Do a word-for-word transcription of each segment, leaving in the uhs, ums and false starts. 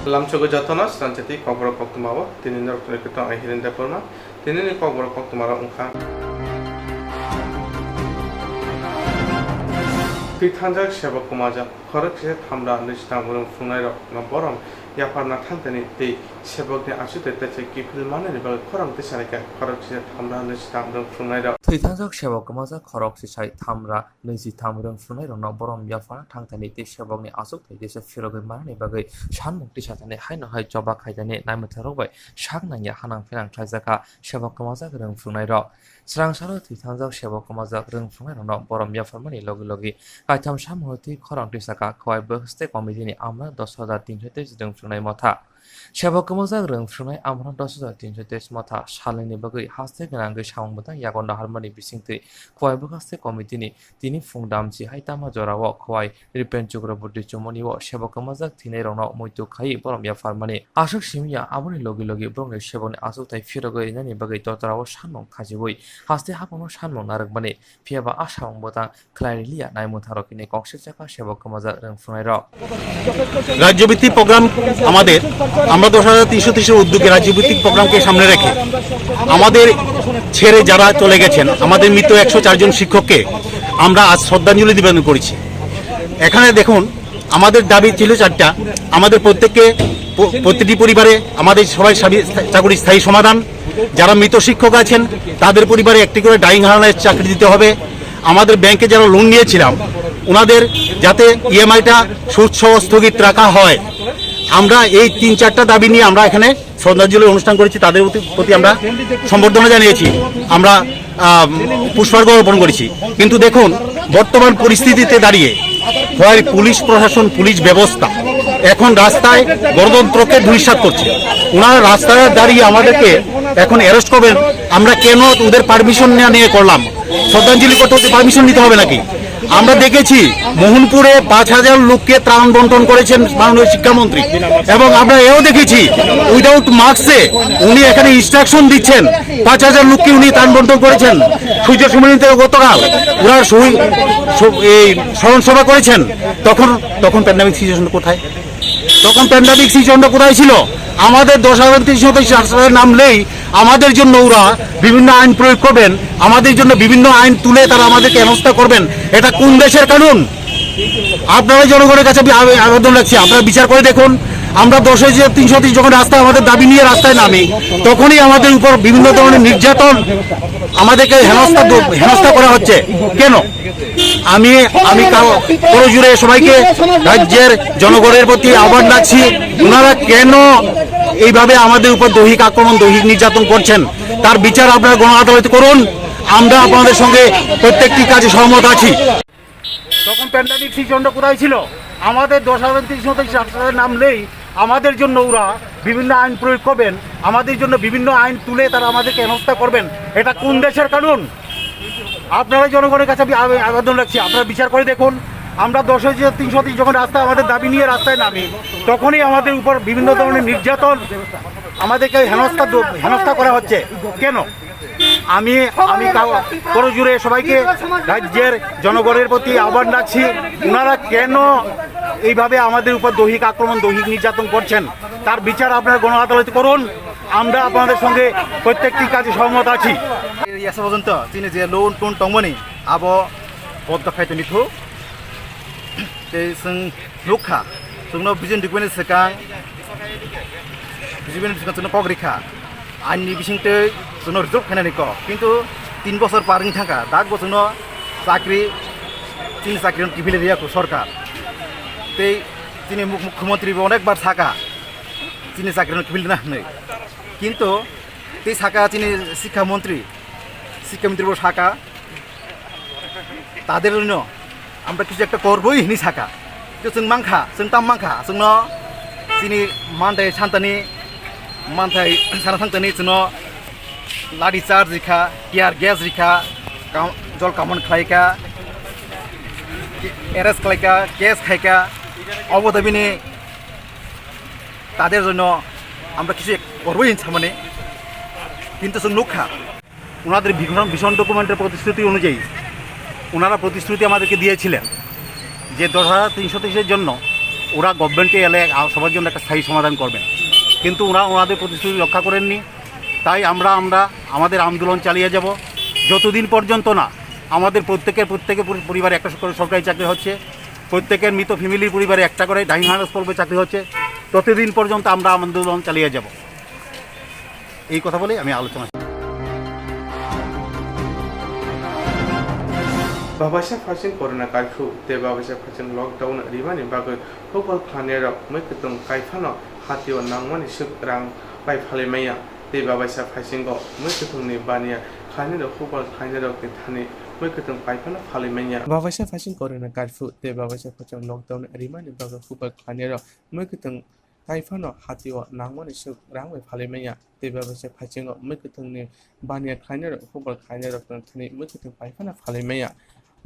Lamsogo jotono sranchati kokborok koktwmao, tini norok tongwi khe tong ang Hiren Debbarma. Tinini kokborok koktwmarok wngkha. Twi thangjak sebok kwmajak, khorok sise thamra nwi sitang rwng phunuknairokno borom yapharna thangthani tei sebokni achukthai teisa kiphil manani bagwi khorang tisani khe khorok sise thamra nwi sitang rwng phunuknairok. Twi thangjak sebok kwmajak khorok sisai thamra nwi sitham rwng phunuknairokno borom yapharna thangthani tei sebokni achukthai teisa phirogwi manani bagwi sanmung tisatani haino hai choba khaitani naimwtharok bai sak nangya hanang phinang khlaijakha sebok kwmajak rwng phunuknairok. Swrang salo twi thangjak sebok kwmajak rwng phunuknairokno borom yapharmani logi logi kaitham samungo twi khorang tisakha Khowai Bwkhaste Committee ni amra dos hajar tinsho teis rwng phunuknai motha. Sebok kwmajak rwng phunuknai amra dos hajar tinsho teis motha salnwini bagwi haste gwnangwi samung bwtang yago naharmani bisingtwi Khowai Bwkhaste Committee ni tini phung damchi hai tama jorao Khowai Ripen Chakraborty chumani o sebok kwmajak thwinairokno muitu khaiwi borom yapharmani. Aswk simi ya, aboni logi logi borokni sebokni achukthai phirogwi rinani bagwi totrao sanmung khachibwi haste haphangno sanmung narwkmani. Phiya ba a samung bwtang khlai riliya naimwtharok hwnwi kok sirjakha sebok kwmajak rwng phunuknairok. রাজ্যভিত্তিক প্রোগ্রাম আমাদের, আমরা দশ হাজার তিনশো তিরিশের উদ্যোগে রাজ্যভিত্তিক প্রোগ্রামকে সামনে রেখে আমাদের ছেড়ে যারা চলে গেছেন, আমাদের মৃত একশো চার জন শিক্ষককে আমরা আজ শ্রদ্ধাঞ্জলি নিবেদন করেছি। এখানে দেখুন, আমাদের দাবি ছিল চারটা। আমাদের প্রত্যেককে, প-, প্রতিটি পরিবারে আমাদের সবাই সাবি-, চাকরি স্থায়ী সমাধান, যারা মৃত শিক্ষক আছেন তাদের পরিবারে একটি করে ডাইং হার্নার চাকরি দিতে হবে। আমাদের ব্যাংকে যারা লোন নিয়েছিলাম ওনাদের যাতে ইএমআইটা সুদ সহ স্থগিত রাখা হয়। আমরা এই তিন চারটা দাবি নিয়ে আমরা এখানে শ্রদ্ধাঞ্জলি অনুষ্ঠান করেছি, তাদের প্রতি, প্রতি আমরা সম্বর্ধনা জানিয়েছি, আমরা, আহ, পুষ্পার্ঘ অর্পণ করেছি। কিন্তু দেখুন, বর্তমান পরিস্থিতিতে দাঁড়িয়ে হয় পুলিশ প্রশাসন, পুলিশ ব্যবস্থা এখন রাস্তায় গণতন্ত্রকে ধূলিসাৎ করছে। ওনারা রাস্তায় দাঁড়িয়ে আমাদেরকে এখন অ্যারেস্ট করবেন, আমরা কেন ওদের পারমিশন না নিয়ে করলাম? শ্রদ্ধাঞ্জলি করতে ওদের পারমিশন নিতে হবে নাকি? আমরা দেখেছি মোহনপুরে পাঁচ হাজার লোককে ত্রাণ বন্টন করেছেন মাননীয় শিক্ষামন্ত্রী, এবং আমরা এও দেখেছি উইদাউট মাস্কে উনি এখানে ইনস্ট্রাকশন দিচ্ছেন পাঁচ হাজার লোককে উনি ত্রাণ বন্টন করেছেন। সূর্য সুমনিতে গতকাল ওনার শহীদ স-, এই স্মরণ সভা করেছেন, তখন, তখন প্যান্ডেমিক সিচুয়েশন কোথায়? তখন প্যান্ডেমিক সিচুয়েশনটা কোথায় ছিল? আমাদের দশ হাজার তিনশো সাতাশ নামলেই আমাদের জন্য ওরা বিভিন্ন আইন প্রয়োগ করবেন, আমাদের জন্য বিভিন্ন আইন তুলে তারা আমাদেরকে হেনস্থা করবেন। এটা কোন দেশের কানুন? আপনারা জনগণের কাছে আমি আবে-, আবেদন রাখছি, আপনারা বিচার করে দেখুন। আমরা দশ হাজার তিনশো তিরিশ যখন রাস্তায় আমাদের দাবি নিয়ে রাস্তায় নামি, তখনই আমাদের উপর বিভিন্ন ধরনের নির্যাতন, আমাদেরকে হেনস্থা দ-, হেনস্থা করা হচ্ছে। কেন? আমি, আমি কারো, করজোড়ে সবাইকে, রাজ্যের জনগণের প্রতি আহ্বান রাখছি, ওনারা কেন এইভাবে আমাদের উপর দৈহিক আক্রমণ, দৈহিক নির্যাতন করছেন, তার বিচার আপনারা গণ আদালতে করুন। আমরা আপনাদের সঙ্গে প্রত্যেকটি কাজে সহমত আছি। তখন প্যান্ডেমিক সিচুয়েশনটা কোথায় ছিল? আমাদের দশ হাজার তিনশো সাতাশ নামলেই আমাদের জন্য ওরা বিভিন্ন আইন প্রয়োগ করবেন, আমাদের জন্য বিভিন্ন আইন তুলে তারা আমাদেরকে হেনস্থা করবেন। এটা কোন দেশের কানুন? আপনারা জনগণের কাছে আমি আবে-, আবেদন রাখছি, আপনারা বিচার করে দেখুন। আমরা দশ হাজার তিনশো তিন যখন রাস্তায় আমাদের দাবি নিয়ে রাস্তায় নামি, তখনই আমাদের উপর বিভিন্ন ধরনের নির্যাতন, আমাদেরকে হেনস্থা দ-, হেনস্থা করা হচ্ছে। কেন? আমি, আমি কাউ-, করজোড়ে সবাইকে, রাজ্যের জনগণের প্রতি আহ্বান রাখছি, ওনারা কেন এইভাবে আমাদের উপর দৈহিক আক্রমণ, দৈহিক নির্যাতন করছেন, তার বিচার আপনারা গণ আদালতে করুন। আমরা আপনাদের সঙ্গে প্রত্যেকটি কাজে সহমত আছি। Yasa pojwng to chini je loan ton tongmani abo boddo khai toni thu. Tei chwng nukha, chwngno vision document swkang, vision document swkang chwngno kok rikha. Aini bisingtwi chwngno result khainani kok. Kintu tin bosor par wng thangkha, dak bo chwngno chakri, chini chakri no kiphilwi riya kho sorkar. Tei chini muk-, mukhyamantri bo onek bar saka, chini chakri no kiphilwi na hwnwi. Kintu tei saka chini sikha montri, sikha montri bo saka, তাদের জন্য আমরা কিছু একটা করবোই হিনি থাকা। তো চুং মাংখা, চুং তাম মাংখা, চুংনো চিনি মানথাই সান্তানি, মানথাই সানা সান্তানি চুনো লাঠি চার্জ রিখা, টিয়ার গ্যাস রিখা, কাম-, জল কামন খাইকা, এরেস্ট খাইকা, কেস খাইকা, অবদাবিনী তাদের জন্য আমরা কিছু এক করবোই হিনসা মানে। কিন্তু চুং নুখা। ওনাদের ভীষণ, ভীষণ ডকুমেন্টের প্রতিশ্রুতি অনুযায়ী ওনারা প্রতিশ্রুতি আমাদেরকে দিয়েছিলেন যে দশ হাজার তিনশো তেইশের জন্য ওরা গভর্নমেন্টে এলে আ-, সবার জন্য একটা স্থায়ী সমাধান করবেন, কিন্তু ওরা ওনাদের প্রতিশ্রুতি রক্ষা করেননি। তাই আমরা আমরা আমাদের আন্দোলন চালিয়ে যাব যতদিন পর্যন্ত না আমাদের প্রত্যেকের প্রত্যেকের পরি- পরিবারে একটা করে সরকারি চাকরি হচ্ছে, প্রত্যেকের মৃত ফ্যামিলির পরিবারে একটা করে ডাইনিং হাউস পড়বে চাকরি হচ্ছে, ততদিন পর্যন্ত আমরা আন্দোলন চালিয়ে যাব। এই কথা বলে আমি আলোচনা। Babaisa phasing corona curfew tei babaisa phasing lockdown rimani bagwi hukbal khlainairok mui kwthwng kaiphano hatio nangmani swk rang pai phalwi manya tei babaisa phasingo mui kwthwngni baniya khlainairok hukbal khlainairokni thani mui kwthwng kaiphano phalwi manya. Babaisa phasing corona curfew tei babaisa phasing lockdown rimani bagwi hukbal khlainairok mui kwthwng kaiphano hatio nangmani swk rang bai phalwi manya tei babaisa phasingo mui kwthwngni baniya khlainairok hukbal khlainairokno thani mui kwthwng kaiphano phalwi manya.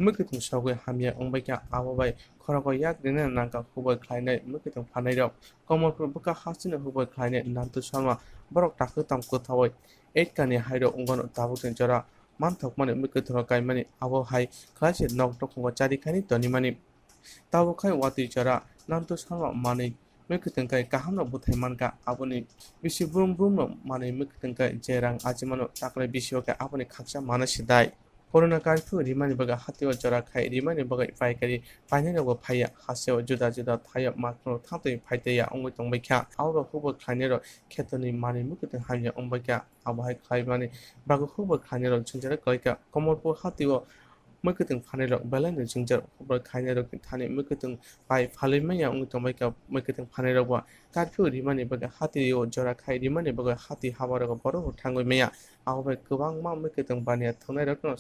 Mui kwthwng sogwi hamya wngbaikha, abo bai khorogo yak rina nangkha hukbal khlainai mui kwthwng phanairok. Komolpur bwkha hasteni hukbal khlainai Nantu Sharma borok takhuk tamo kwthaui eight kani hairok wngmano tabukni jora manthokmani mui kwthwng kaimani, abo hai khlaisi nok dokhongo charikhani tonimani. Tabuk khai watwi jora Nantu Sharma manwi mui kwthwng kai kahamno bwthai mankha, aboni bisi brum brumno manwi mui kwthwng kai je rang achimano taklai bisio khe aboni khaksa mana sidai. Corona curfew rimani bagwi hatio jora khai rimani bagwi paikari painairokbo phaiya, hasteo juda juda thaio makhno thaktwi phaitaiya wngwi tongbaikha. Abo bai hukbal khlainairok khetoni manwi mui kwthwng hamya wngbaikha, abo hai khlaimani bagwi hukbal khlainairok jwngjal khlaikha. Komolpur hatio mui kwthwng phanairok belaino jwngjal hukbal khlainairokni thani mui kwthwng pai phalwi manya wngwi tongbaikha. Mui kwthwng phanairokbo curfew rimani bagwi hatio jora khai rimani bagwi hati habarogo borok thangwi manya. Abo bai kwbangma mui kwthwng baniya thwngnairokno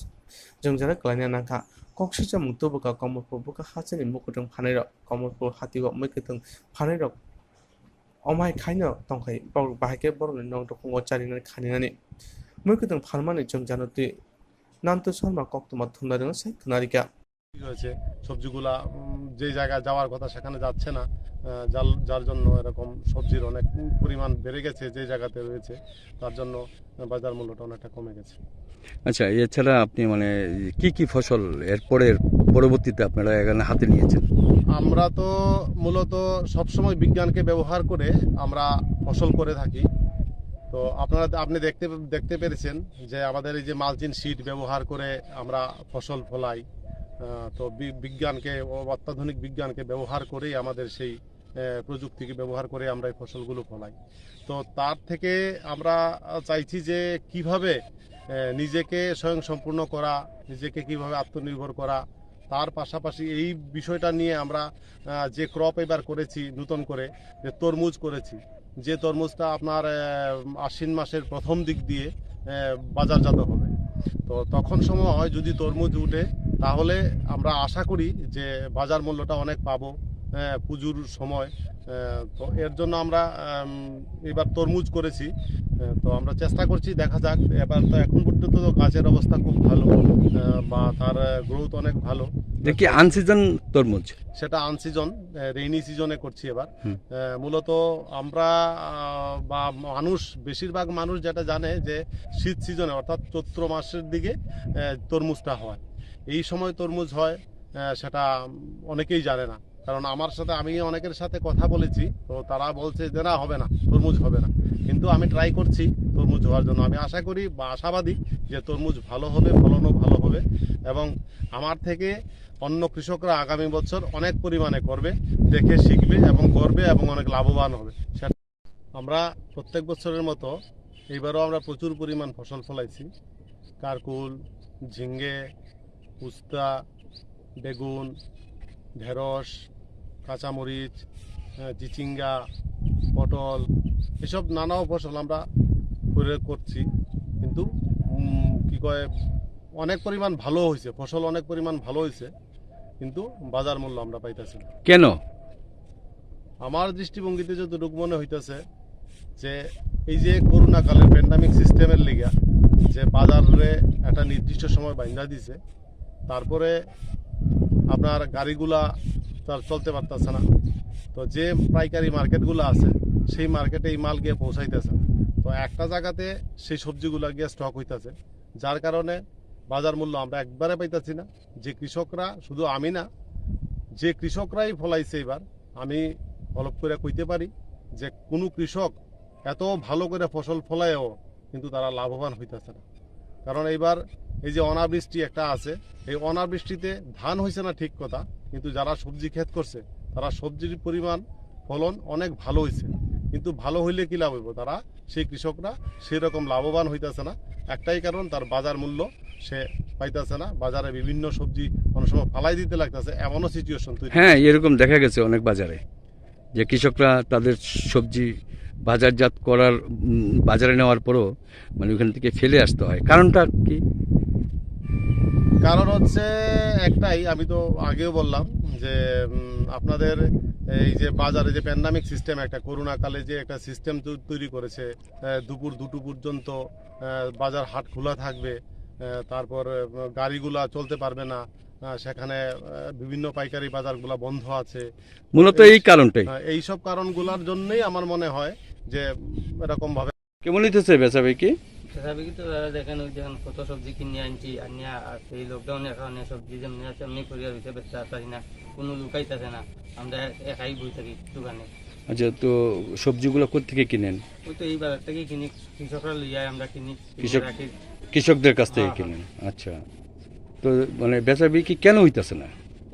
jwngjal khlaina nangkha. Kok swijamung tubukha Komolpur bwkha hasteni mui kwthwng phanairok. Komolpur hatio mui kwthwng phanairok omai khaino tongkhai, borok bahai khe borokni nok dokhongo charinani khaninani. Mui kwthwng phalmani jwngjal twi Nantu Sharma koktwma thumnairokno sai khwnarikha. ঠিক হয়েছে, সবজিগুলা, উম, যে জায়গায় যাওয়ার কথা সেখানে যাচ্ছে না, আহ, যার, যার জন্য এরকম সবজির অনেক পরিমাণ বেড়ে গেছে যে জায়গাতে রয়েছে, তার জন্য বাজার মূল্যটা অনেকটা কমে গেছে। আচ্ছা, এছাড়া আপনি মানে কি কি ফসল এরপরে পরবর্তীতে আপনারা এখানে হাতে নিয়েছেন? আমরা তো মূলত সবসময় বিজ্ঞানকে ব্যবহার করে আমরা ফসল করে থাকি। তো আপনারা, আপনি দেখতে, দেখতে পেরেছেন যে আমাদের এই যে মালচিং শিট ব্যবহার করে আমরা ফসল ফলাই। আহ, তো বি-, বিজ্ঞানকে, অ-, অত্যাধুনিক বিজ্ঞানকে ব্যবহার করেই আমাদের সেই, আহ, প্রযুক্তিকে ব্যবহার করে আমরা এই ফসলগুলো ফলাই। তো তার থেকে আমরা, আহ, চাইছি যে কিভাবে, আহ, নিজেকে স্বয়ংসম্পূর্ণ করা, নিজেকে কিভাবে আত্মনির্ভর করা, তার পাশাপাশি এই বিষয়টা নিয়ে আমরা, আহ, যে ক্রপ এবার করেছি নতুন করে, যে তরমুজ করেছি, যে তরমুজটা আপনার, আহ, আশ্বিন মাসের প্রথম দিক দিয়ে, আহ, বাজারজাত হবে। তো তখন সময় হয় যদি তরমুজ উঠে, তাহলে আমরা আশা করি যে বাজার মূল্যটা অনেক পাবো, আহ, পুজোর সময়। আহ, তো এর জন্য আমরা, আম, এবার তরমুজ করেছি। আহ, তো আমরা চেষ্টা করছি, দেখা যাক। এবার তো এখন পর্যন্ত তো গাছের অবস্থা খুব ভালো, আহ, বা তার, আহ, গ্রোথ অনেক ভালো। এটা কি আনসিজন তরমুজ? সেটা আনসিজন, আহ, রেইনি সিজনে করছি এবার। হুম। আহ, মূলত আমরা, আহ, বা মানুষ, বেশিরভাগ মানুষ যেটা জানে যে শীত সিজনে, অর্থাৎ চৈত্র মাসের দিকে, আহ, তরমুজটা হয়। এই সময় তরমুজ হয়, আহ, সেটা অনেকেই জানে না। কারণ আমার সাথে, আমি অনেকের সাথে কথা বলেছি, তো তারা বলছে যে, "না, হবে না, তরমুজ হবে না।" কিন্তু আমি ট্রাই করছি তরমুজ হওয়ার জন্য। আমি আশা করি বা আশাবাদী যে তরমুজ ভালো হবে, ফলনও ভালো হবে এবং আমার থেকে অন্য কৃষকরা আগামী বছর অনেক পরিমাণে করবে, দেখে শিখবে এবং করবে এবং অনেক লাভবান হবে। সেটা আমরা প্রত্যেক বছরের মতো এইবারও আমরা প্রচুর পরিমাণ ফসল ফলাইছি। কারকুল, ঝিঙ্গে, উস্তা, বেগুন, ঢেঁড়স, কাঁচামরিচ, আহ, চিচিঙ্গা, পটল, এসব নানা ফসল আমরা করে করছি। কিন্তু, উম, কি কয়, অনেক পরিমাণ ভালো হয়েছে, ফসল অনেক পরিমাণ ভালো হয়েছে, কিন্তু বাজার মূল্য আমরা পাইতেছি না। কেন? আমার দৃষ্টিভঙ্গিতে যতটুকু মনে হইতেছে যে এই যে করোনা কালের প্যান্ডেমিক সিস্টেমের লিগা যে বাজারে একটা নির্দিষ্ট সময় বাইন্ধা দিছে, তারপরে আপনার গাড়িগুলা তার চলতে পারতেছে না। তো যে পাইকারি মার্কেটগুলো আছে, সেই মার্কেটে এই মাল গিয়ে পৌঁছাইতেছে না। তো একটা জায়গাতে সেই সবজিগুলা গিয়ে স্টক হইতেছে, যার কারণে বাজার মূল্য আমরা একবারে পাইতেছি না। যে কৃষকরা, শুধু আমি না, যে কৃষকরাই ফলাইছে এবার, আমি হলফ করে কইতে পারি যে কোনো কৃষক এত ভালো করে ফসল ফলায়ও কিন্তু তারা লাভবান হইতেছে না। কারণ এইবার এই যে অনাবৃষ্টি একটা আছে, এই অনাবৃষ্টিতে ধান হইছে না ঠিক কথা, কিন্তু যারা সবজি ক্ষেত করছে তারা সবজির পরিমাণ ফলন অনেক ভালো হইছে। কিন্তু ভালো হইলে কি লাভ হইব? তারা, সেই কৃষকরা সেই রকম লাভবান হইতেছে না। একটাই কারণ, তার বাজার মূল্য সে পাইতেছে না। বাজারে বিভিন্ন সবজি অনেক সময় ফালাই দিতে লাগতেছে, এমনও সিচুয়েশন তৈরি হ্যাঁ, হচ্ছে। এরকম দেখা গেছে অনেক বাজারে যে কৃষকরা তাদের সবজি বাজারজাত করার, উম, বাজারে নেওয়ার পরও মানে ওখান থেকে ফেলে আসতে হয়। কারণটা কি? কারণ হচ্ছে একটাই, আমি তো আগেও বললাম যে, উম, আপনাদের এই যে বাজারে যে প্যান্ডেমিক সিস্টেম, একটা করোনা কালে যে একটা সিস্টেম তৈ-, তৈরি করেছে, আহ, দুপুর দুটো পর্যন্ত, আহ, বাজার হাট খোলা থাকবে, আহ, তারপর, আহ, গাড়িগুলা চলতে পারবে না, আহ, সেখানে, আহ, বিভিন্ন পাইকারি বাজারগুলা বন্ধ আছে। মূলত এই এই, কারণটাই। হ্যাঁ, এইসব কারণগুলোর জন্যই আমার মনে হয় যে, উম, এরকম ভাবে। কেমন হইতেছে বেচা বিক্রি? বেচা বিক্রি তো দাদা দেখেন, ওই দেখেন কত সবজি কিনে আনছি, আনিয়া আর এই লকডাউনের কারণে সবজি যেমনি আছে এমনি পড়িয়া রয়েছে, বেচতে পারি না, কোনো লোক আইতাছে না, আমরা একাই বই থাকি দোকানে। আচ্ছা, তো সবজিগুলো কোত্থেকে কিনেন? ওই তো এই বাজার থেকে কিনি, কৃষকরা লইয়া আমরা কিনি, কিনে কৃষক, রাখি। কৃষকদের কাছ থেকে হ্যাঁ, হ্যাঁ। কিনেন। আচ্ছা, তো মানে বেচা বিক্রি কেন হইতাছে না?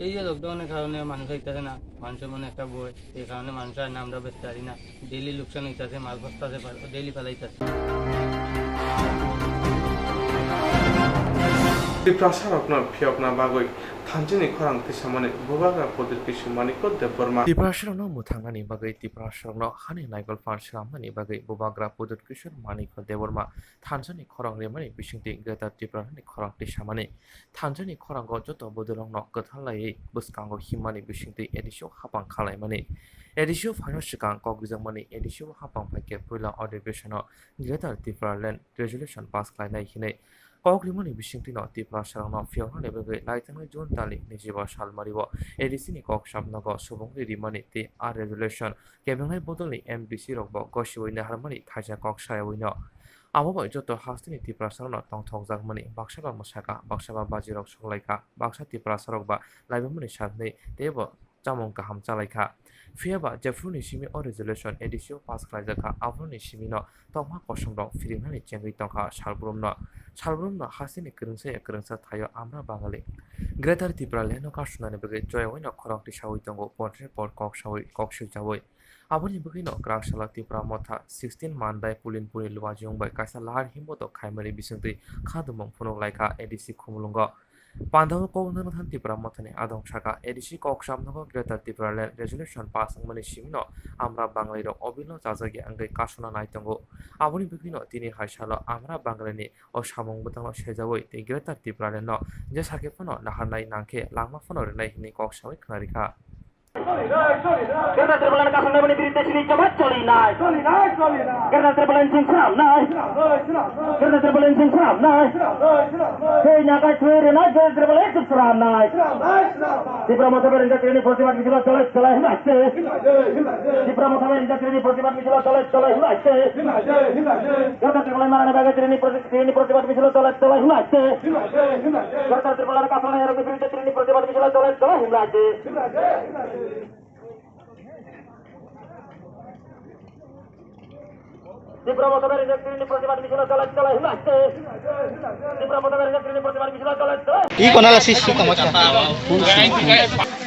এই যে লকডাউনের কারণে মানুষ আইতাছে না, মানুষের মনে একটা ভয়, এই কারণে মানুষ আর না, আমরা বেচতে পারি না। ডেইলি লোকসান হইতাছে, মাল বস্তা আছে, ডেইলি ফালাইতাছে। Tiprasarokno phiyokna bagwi thanjani khorang tisamani Bubagra Pradyut Kishore Manikya Debbarma. Tiprasarokno mwthangnani bagwi, Tiprasarokno hani naigol phan swnamnani bagwi Bubagra Pradyut Kishore Manikya Debbarma thanjani khorang rimani bisingtwi Greater Tipralandni khorang tisamani. Thanjani khorango joto bodolrokno kwthar laiwi bwskango himmani bisingtwi A D C o hapang khalaimani. A D C o phaino swkang kok rijakmani, A D C o hapang phaikhe puila adhibeshon o Greater Tipraland Resolution pass khlainai hinwi kok rimani bisingtwino Tiprasarokno phiyoknani bagwi laithangni June talni naijiba salmario A D C ni kok sapnogo subungri rimani tei a resolution kebengnaini bodolni M D C rokbo gosiwi naharmani thaisa kok sayawino. Abo bai joto hasteni Tiprasarokno tongthokjakmani, baksaba mwsakha, baksaba bajirok soklaikha, baksa Tiprasarok ba laibumani sakni teibo chamung kaham chalaikha. Phiyaba jephuruni simi o resolution A D C o pass khlaijakha, aboroni simino tongma kosomrok phiringnani chengwi tongkha salbrumno. Salbrumno hasteni kwrwngsa ya kwrwngsa thaio Amra Bangali Greater Tipralandno kasunani bagwi joyaoino khorang tisawi tongo, porni por kok sawi, kok swijawi. Aboni bagwino kwrak salo Tipra Motha sixteen Mandai Pulinpuni Luajiyung bai kaisa lahar himboto khaimani bisingtwi khadumung phunuk laikha A D C Khumulwngo. Pandao kok nangna than Tipra Mothani adong saka A D C kok samnogo Greater Tipraland Resolution pass wngmani simino Amra Bangalirok obilno chajakya wngwi kasuna nai tongo. Aboni bagwino tini hai salo Amra Bangalini o samung bwtangno sejawi tei Greater Tipralandno jesa khe phano naharnai nangkhe langma phano rwnai hinwi kok sawi khwnarikha. Greater Tipraland kasongnai boni birudde chini jobab choli nai. Greater Tipraland chwng sram nai. Greater Tipraland chwng sram nai. Tei nakai twi rwnai Greater Tipraland chwng sram nai. Tipra Motha bai ringjak tini protibad misil o cholai cholai hwnai se. Tipra Motha bai ringjak tini protibad misil o cholai cholai hwnai se. Greater Tipraland manani bagwi tini proti-, tini protibad misil o cholai cholai hwnai se. Greater Tipraland kasongnai rokni birudde tini protibad misil o cholai cholai hwnai se. Tipra Motha bai ringjak tini protibad misil o cholai cholai hwnai se. Tipra Motha bai ringjak tini protibad misil o cholai cholai.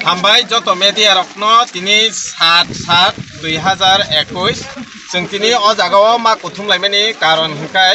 Hambai joto media rokno tini sat sat dui hazar ekush. Chwng tini o jaga o ma kuthum laimani karon hwnkhe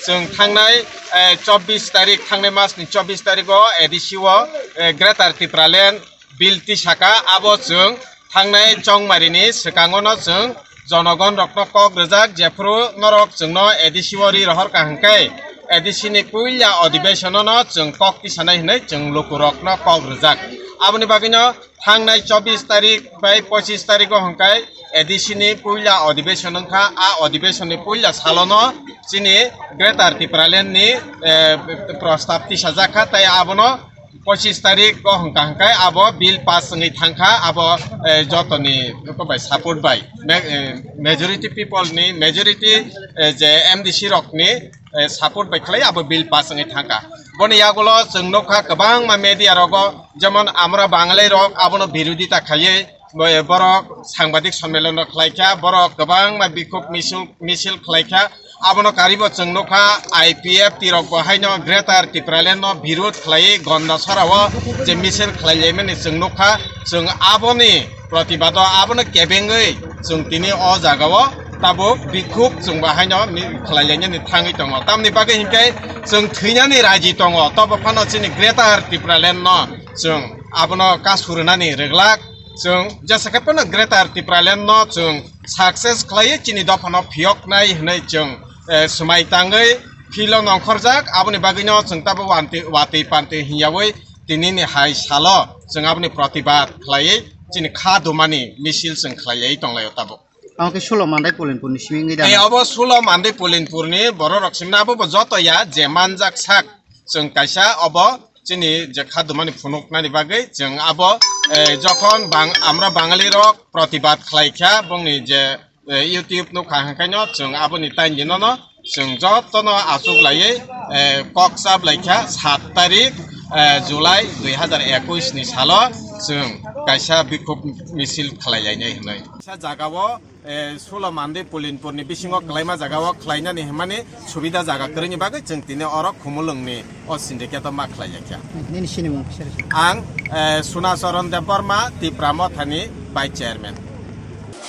chwng thangnai, eh, chobbish tarik, thangnai mas ni chobbish tarik o A D C o, eh, Greater Tipraland bill tisaka, abo chwng thangnai chongmarini swkango no chwng jonogon rokno kok rwjak, jephru norok chwngno A D C o ri rohor ka hwnkhe A D C ni puila adhibeshon no chwng kok tisanai hwnwi chwng lukurokno kok rwjak. Aboni bagwino thangnai chobbish tarik bai pochish tarik o hwnkhe A D C ni puila adhibeshon wngkha. A adhibeshon ni puila salono chini Greater Tipraland ni, eh, prostab tisajak kha, tei abono pochish tarik o hwnkha hwnkhe abo bill pass wngwi thangkha, abo, eh, jotoni bai support bai, ma-, eh, majority people ni, majority, eh, je M D C rokni, eh, support bai khlai abo bill pass wngwi thangkha. Boni yagulo chwng nukha kwbangma media rogo, jemon Amra Bangali rok abono birodita khaiwi, Bo-, borok sangbadik sonmilon rok khlai kha, borok kwbangma bikhuk misil, misil khlai kha. Abono karibo chwng nukha, I P F T rok bo haino Greater Tipraland no birud khlai Gondasora o je misil khlai laimani chwng nukha. Chwng aboni protibado abono kebengwi chwng tini o jaga o tabuk bikhuk chwng bo haino mi-, khlai lainani thangwi tongo. Tamni bagwi hinkhe chwng thwinani raji tongo, tobo phano chini Greater Tipraland no chwng abono kasu rwnani rwglak. Chwng jesa khe phano Greater Tipraland no chwng success khlaiwi chini dophano phiyoknai hwnwi chwng, eh, swmai tangwi field o nongkhorjak. Aboni bagwino chwng tabuk wanti-, watwi pantwi hinyawi tinini hai salo chwng aboni protibad khlaiwi chini kha dumani misil chwng khlaiwi tonglaio tabuk. Ang khe Sulo Mandai Pulinpur ni simi wngwi da. Tei obo Sulo Mandai Pulinpur ni borok rok simna abo bo joto ya je manjak sak chwng kaisa obo chini je kha dumani phunuknani bagwi chwng abo, eh, jokhon bang-, amra Bangali rok protibad khlai kha bongni je, eh, YouTube nukha hwnkhaino chwng aboni taini no no chwng jotono achuk laiwi, eh, kok chap lai kha sat tarik, eh, July dui hazar ekush ni salo chwng kaisa bikhuk misil khlai lainai hwnwi. Kaisa jagao, eh, Sulo Mandai Pulinpur ni bisingo kwlaima jagao khlainani hwnmani subida jaga kwrwini bagwi chwng tini oro Khumulwng ni o syndicate o ma khlai lai kha. Nini sinimung kisa rw se. Ang, eh, Sunacharan Debbarma, Tipra Mothani Vice Chairman.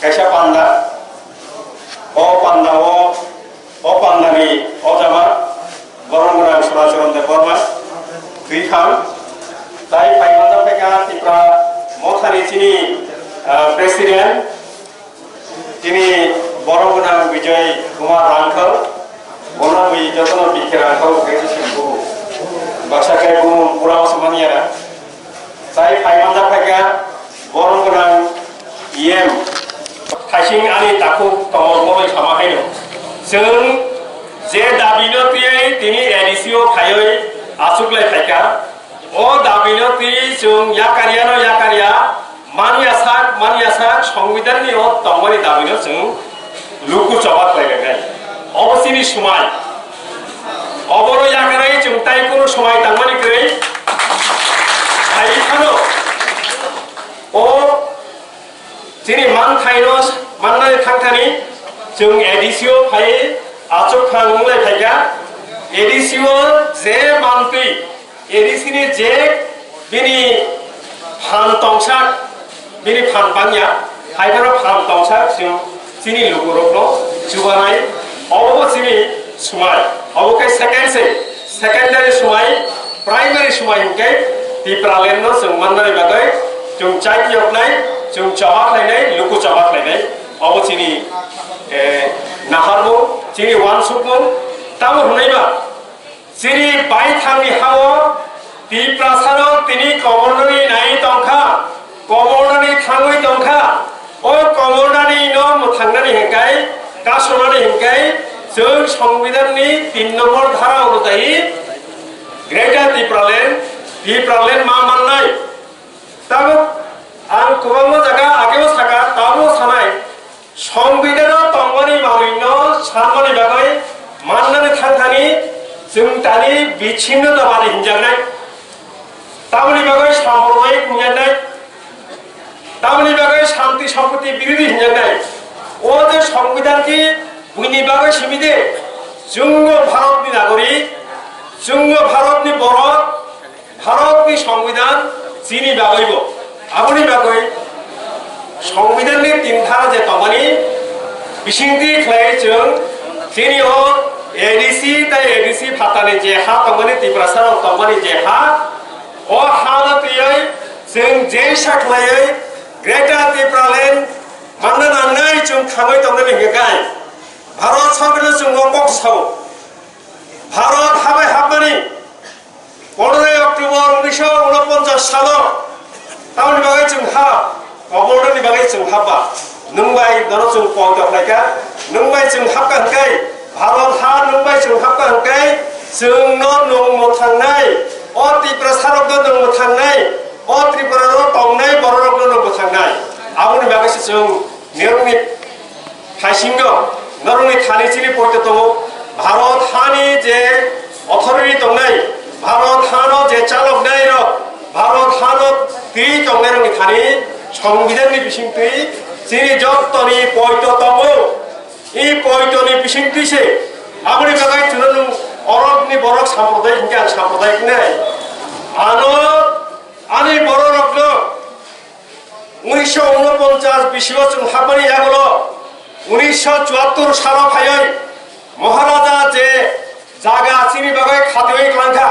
Kaisa panda, o panda o, o panda ni o jama, borom gwnang Sunacharan Debbarma, twi thang, tai phai manjak phaikha Tipra Mothani chini, ah, President, chini borom gwnang Bijoy Kumar Rangkhal, bono bui jotono bikhe Rangkhal khe se sini bubu. Baksa khe bubu pura o samani ya na. Tai phai manjak phaikha borom gwnang E M. Thaising ani takhuk tongmor boroi sama haino. Chwng je dabino twiwi tini A D C o phaiwi achuklai phaikha. O dabino twi chwng yakarya no yakarya, manya sak, manya sak, Songbidan ni o tongmani dabino chwng luku choba khlai lainai. Obo chini swmai. Obono yakarwi chwng tai kunu swmai tangmani kwrwi. Hai phano o chini manthaino mannani thangthani chwng A D C o phai achuk thang wnglai phaikha. A D C o je mantwi A D C ni je bini phan tongsak, bini phan bangya, hai phano phan tongsak chwng chini lukurokno chubanai, obo chini swmai. Obo khe second se, secondary swmai, primary swmai hwnkhe Tipraland no chwng mannani bagwi chwng chai phiyoknai, chwng choba khlainai, luku choba khlainai. Obo chini, eh, naharmung, chini uansukmung, tamo hwnwi ba chini baithangni hao Tiprasarok tini komornani nai tongkha, komornani thangwi tongkha. O komornani no mwthangnani hinkai, kasonani hinkai, chwng Songbidanni tin nombor dhara onujayi Greater Tipraland, Tipraland ma mannai. Tabuk ang kwbangma jaga ageo saka, tabuk sanai, Songbidan o tongmani manwi no sanmani bagwi mannani thangthani chwng tani bichinno dabadi hinjaknai. Tamoni bagwi samboroi hinjaknai. Tamoni bagwi shanti sampoti birodhi hinjaknai. O je Songbidan khe buini bagwi simi de, chwngno Bharatni nagorik, chwngno Bharatni borok, Bharatni Songbidan chini bagwibo. Aboni bagwi Songbidanni tin dhara je tongmani bisingtwi khlai chwng chini o A D C tai A D C phatani je ha tongmani, Tiprasarok tongmani je ha, o hano twiwi chwng jesa khlaiwi Greater Tipraland manna nangnai chwng thangwi tongnani hwnkhe kai Bharat Sorkarno chwngno kok sao. Bharat habai hapmani pondroi October unisho unoponchas salo tamoni bagwi chwng ha komornani bagwi chwng hapba. Nwng bai nono chwng poito khlaikha, nwng bai chwng hapkha hwnkhe, Bharat ha nwng bai chwng hapkha hwnkhe, chwngno nwng mwthangnai, o Tiprasarokno nwng mwthangnai, o Tripura o tongnai bororokno nwng mwthangnai. Aboni bagwi se chwng nirokni Thaisingo norokni thani chini poito tongo. Bharat hani je authority tongnai, Bharat hano je chaloknai rok, Bharat hano twi tongnai rokni thani Songbidanni bisingtwi chini jottoni poito tongo. I poitoni bisingtwi se aboni bagwi chwngno nwng orokni borok samprodayik hinkhe ang samprodayik wngnai. Ano ani bororokno unisho unoponchas bisio chwng hapmani yagulo unisho chuattor salo phaiwi Maharaja je jaga chini bagwi khatiwi klangkha,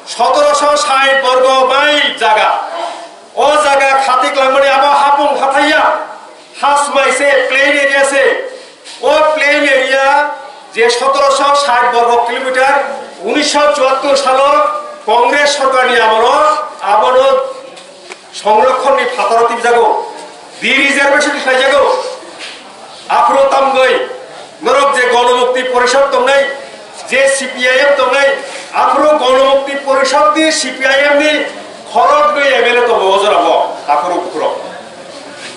sotoroso sait borgo mile jaga. O jaga khati klangmani abo hapung hathaiya, hasmai se, plain area se. O plain area je sotoroso sait borgo kilometer, unisho chuattor salo Congress sorkarni amolo abono sonrokkhonni phataro tibjago, de-reservation khlaijago. Aphuru tamgwi norok je Gonomukti Porishod tongnai, je C P I M tongnai, aphuru Gonomukti Porishod ni C P I M ni khorok nwi M L A tongo o jorao, aphuru bukhurok.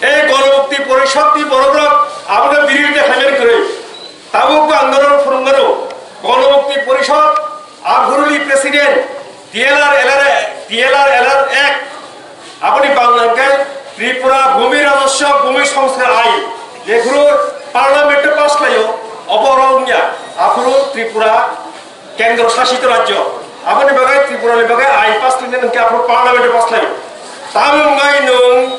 E Gonomukti Porishod ni borokrok abono biridita khlaimani kwrwi. Tabuk bo ang norok phwrwngmano, Gonomukti Porishod aphuruni president, T L R L R, T L R L R Act, aboni bangla hwnkhe Tripura Bhumi Rajaswa Bhumi Songskar Ain, jephuru parliament o pass khlaio, obo oro wngya, aphuru Tripura kendro sasito rajyo, aboni bagwi Tripura ni bagwi ain pass khlainani hwnkhe aphuru parliament o pass khlaio. Tamo wngwi nwng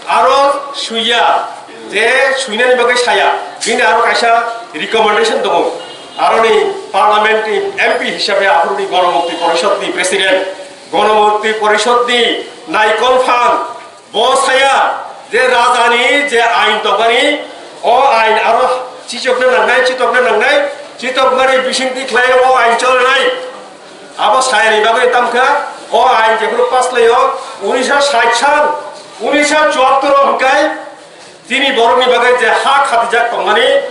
aro suiya, je suinani bagwi saya, bini aro kaisa recommendation tongo. Aroni parliament ni M P hisabe aphuruni Gonomukti Porishod ni president, Gonomukti Porishod ni naikol phan, bo saya je rajani je ain tongmani, o ain aro chichokna nangnai, chitokna nangnai, chitokmani bisingtwi khlai o ain cholnai. Abo sayani bagwi tamkha, o ain jephuru pass khlaio, unisho sait sal, unisho chuattor o hwnkhe chini borokni bagwi je ha khatijak tongmani,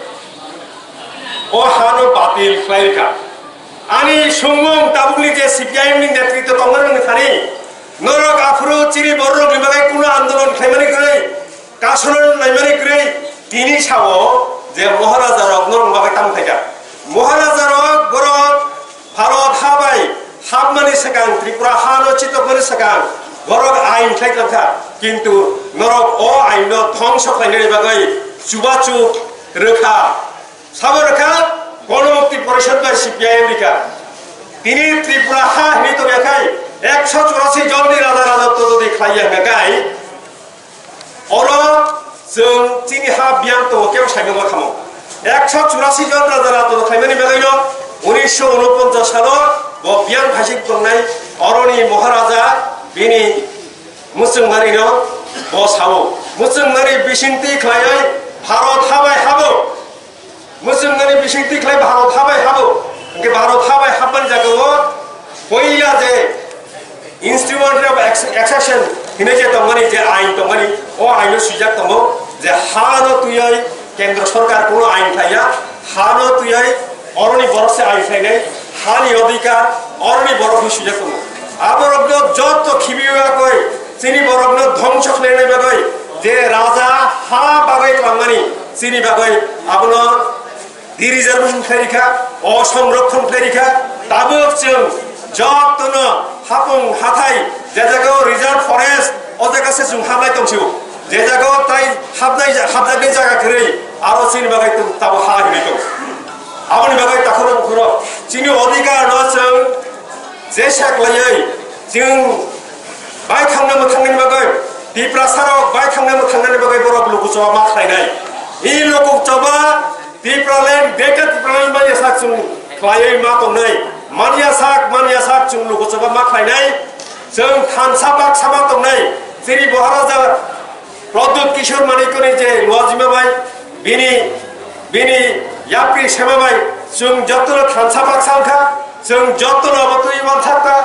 o hano batil khlai rwkha. Ani sumung tabukni je C P I M ni netritwo tongmani wngwi thani, norok aphuru chini borokni bagwi kunu andolon khlaimani kwrwi, kasonani naimani kwrwi tini sao je Maharaja rok norok bagwi tamo khaikha. Maharaja rok borok Bharot ha bai hapmani swkang, Tripura hano chitokmani swkang borok ain khlai tongkha, kintu norok o ain no dhongso khlainani bagwi chubachu rwkha. Sabo rwkha Gonomukti Porishod bai C P I M rwkha. Tini Tripura ha hinwi tongya khai ekso churasi jonni raja rajotwo jodi khlaiya hwnkha khai, oro chwng chini ha biyang tongo, kebo saimung ma khamo. Ekso churasi jon raja raja khlaimani bagwino unisho unoponchas salo bo biyang phaising tongnai, oroni Maharaja bini mwchwngmarino bo sao. Mwchwngmari bisingtwi khlaiwi Bharot ha bai habo. Mwchwngmani bisingtwi khlai Bharot ha bai habo. Hwnkhe Bharot ha bai habmani jagao poila je Instrument of Ex-, Accession hinwi je tongmani, je ain tongmani, o aino swijak tongo je hano twiwi kendro sorkar kuno ain khlaiya, hano twiwi oroni borok se ain khlainai, hani odhikar oroni borok hinwi swijak tongo. Aborokno jotto khibiwi koi chini borokno dhongso khlainai bagwi je raja ha bagwi twlangmani chini bagwi abono de-reservation khlai rikha, o songrokhon khlai rikha, tabuk chwng jottono hapung hathai, je jagao reserve forest, o jaga se chwng hablai tongsio. Je jagao tai habnai, habjaknai jaga kwrwi, aro chini bagwi tong-, tabuk ha hinwi tong. Aboni bagwi takhorok bukhorok chini odhikar no chwng jesa khlaiwi chwng bai thangna mwthangnani bagwi, Tiprasarok bai thangna mwthangnani bagwi borok lukuchoma ma khlainai. I lukuchoma Tipraland, Greater Tipraland manya sak chwng khlaiwi ma tongnai. Manya sak, manya sak chwng lukuchoma ma khlainai. Chwng thansa baksa ma tongnai. Chini Maharaja Pradyut Kishore Manikni je luajima bai bini, bini yapri sema bai chwng jotono thansa baksa wngkha. Chwng jotono abo twi wansakha.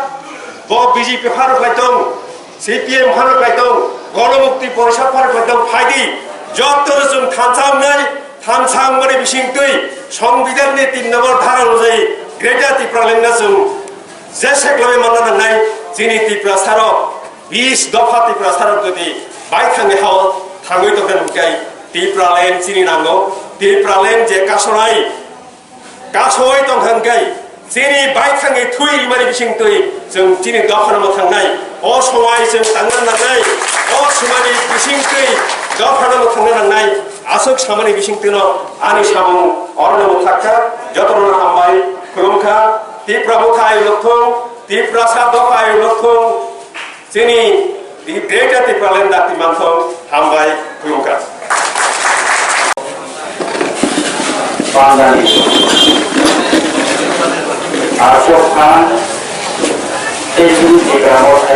Bo B J P phano khlai tong, C P M phano khlai tong, Gonomukti Porishad phano khlai tong, phaidi jotono chwng thansa wngnai. Thansa wngmani bisingtwi Songbidanni tin nombor dhara onujai Greater Tipraland no chwng jesa khlaiwi manna nangnai. Chini Tiprasarok bis dopha Tiprasarok jodi bai thangni hao thangwi tongkha hwnkhe Tipraland chini nango. Tipraland je kasonai kasoi tongkha hwnkhe chini bai thangwi thwi rimani bisingtwi chwng chini dophano mwthangnai. O somai chwng tangna nangnai. O swmani bisingtwi dophano thangna nangnai aswk samani bisingtwino ani samung orono mwthakha, jotono hambai khulumkha. Tipra Motha ayuk thung, Tiprasa dopha ayuk thung, chini di Greater Tipraland dakti manthung, hambai khulumkha. Pandani Ashok Khan, Tezu Tiprasa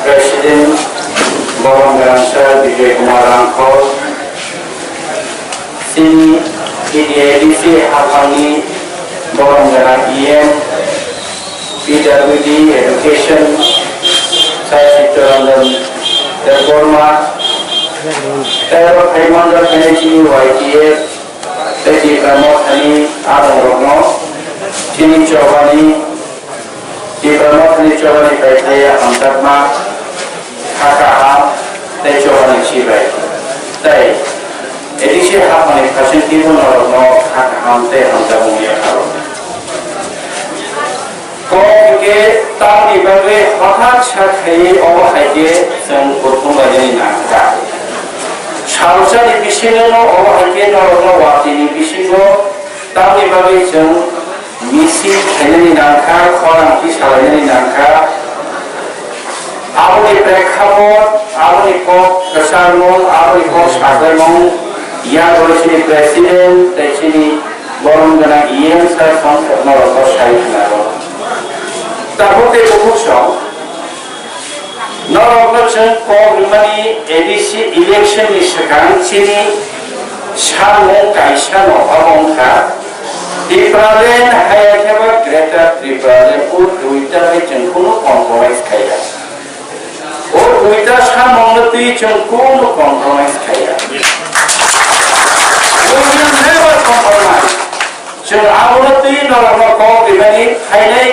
President, Bawang Garamsa Vijay Kumar Rangkhol, chini T D A D C haphangni Bawang Garam E M, P W D Education, Sir Chittaranjan Debbarma, tei oro phai manjak khainai chini Y T F, tei Tipra Mothani adongrokno chini chobani, Tipra Mothani chobani paithaya hamjakma, kha kaham tei chobani chibai. Tei A D C haphangni khasing twibo norokno kha kaham tei hamjakmung yapharo. Kok hwnkhe tamni bagwi hothat sa khaiwi obo hai khe chwng kuthum bainani nangkha. Salsani bisingono obo hai khe norokno watini bisingo tamni bagwi chwng misil khainani nangkha, khorang tisalainani nangkha. Aboni prekhapot, aboni kok kwcharmung, aboni kok saklaimung, yago chini president tei chini borom gwnang E M sir song norokno sai khna rw. Tabuk tei bukhuk song norokno chwng kok rwmani A D C election ni swkang chini samung kaisa no omo wngkha Tipraland haya khe ba Greater Tipraland o duita bai chwng kunu compromise khaiya. O duita samungno twi chwng kunu compromise khaiya. We will never compromise. Chwng abono twi norokno kok rwmani phainai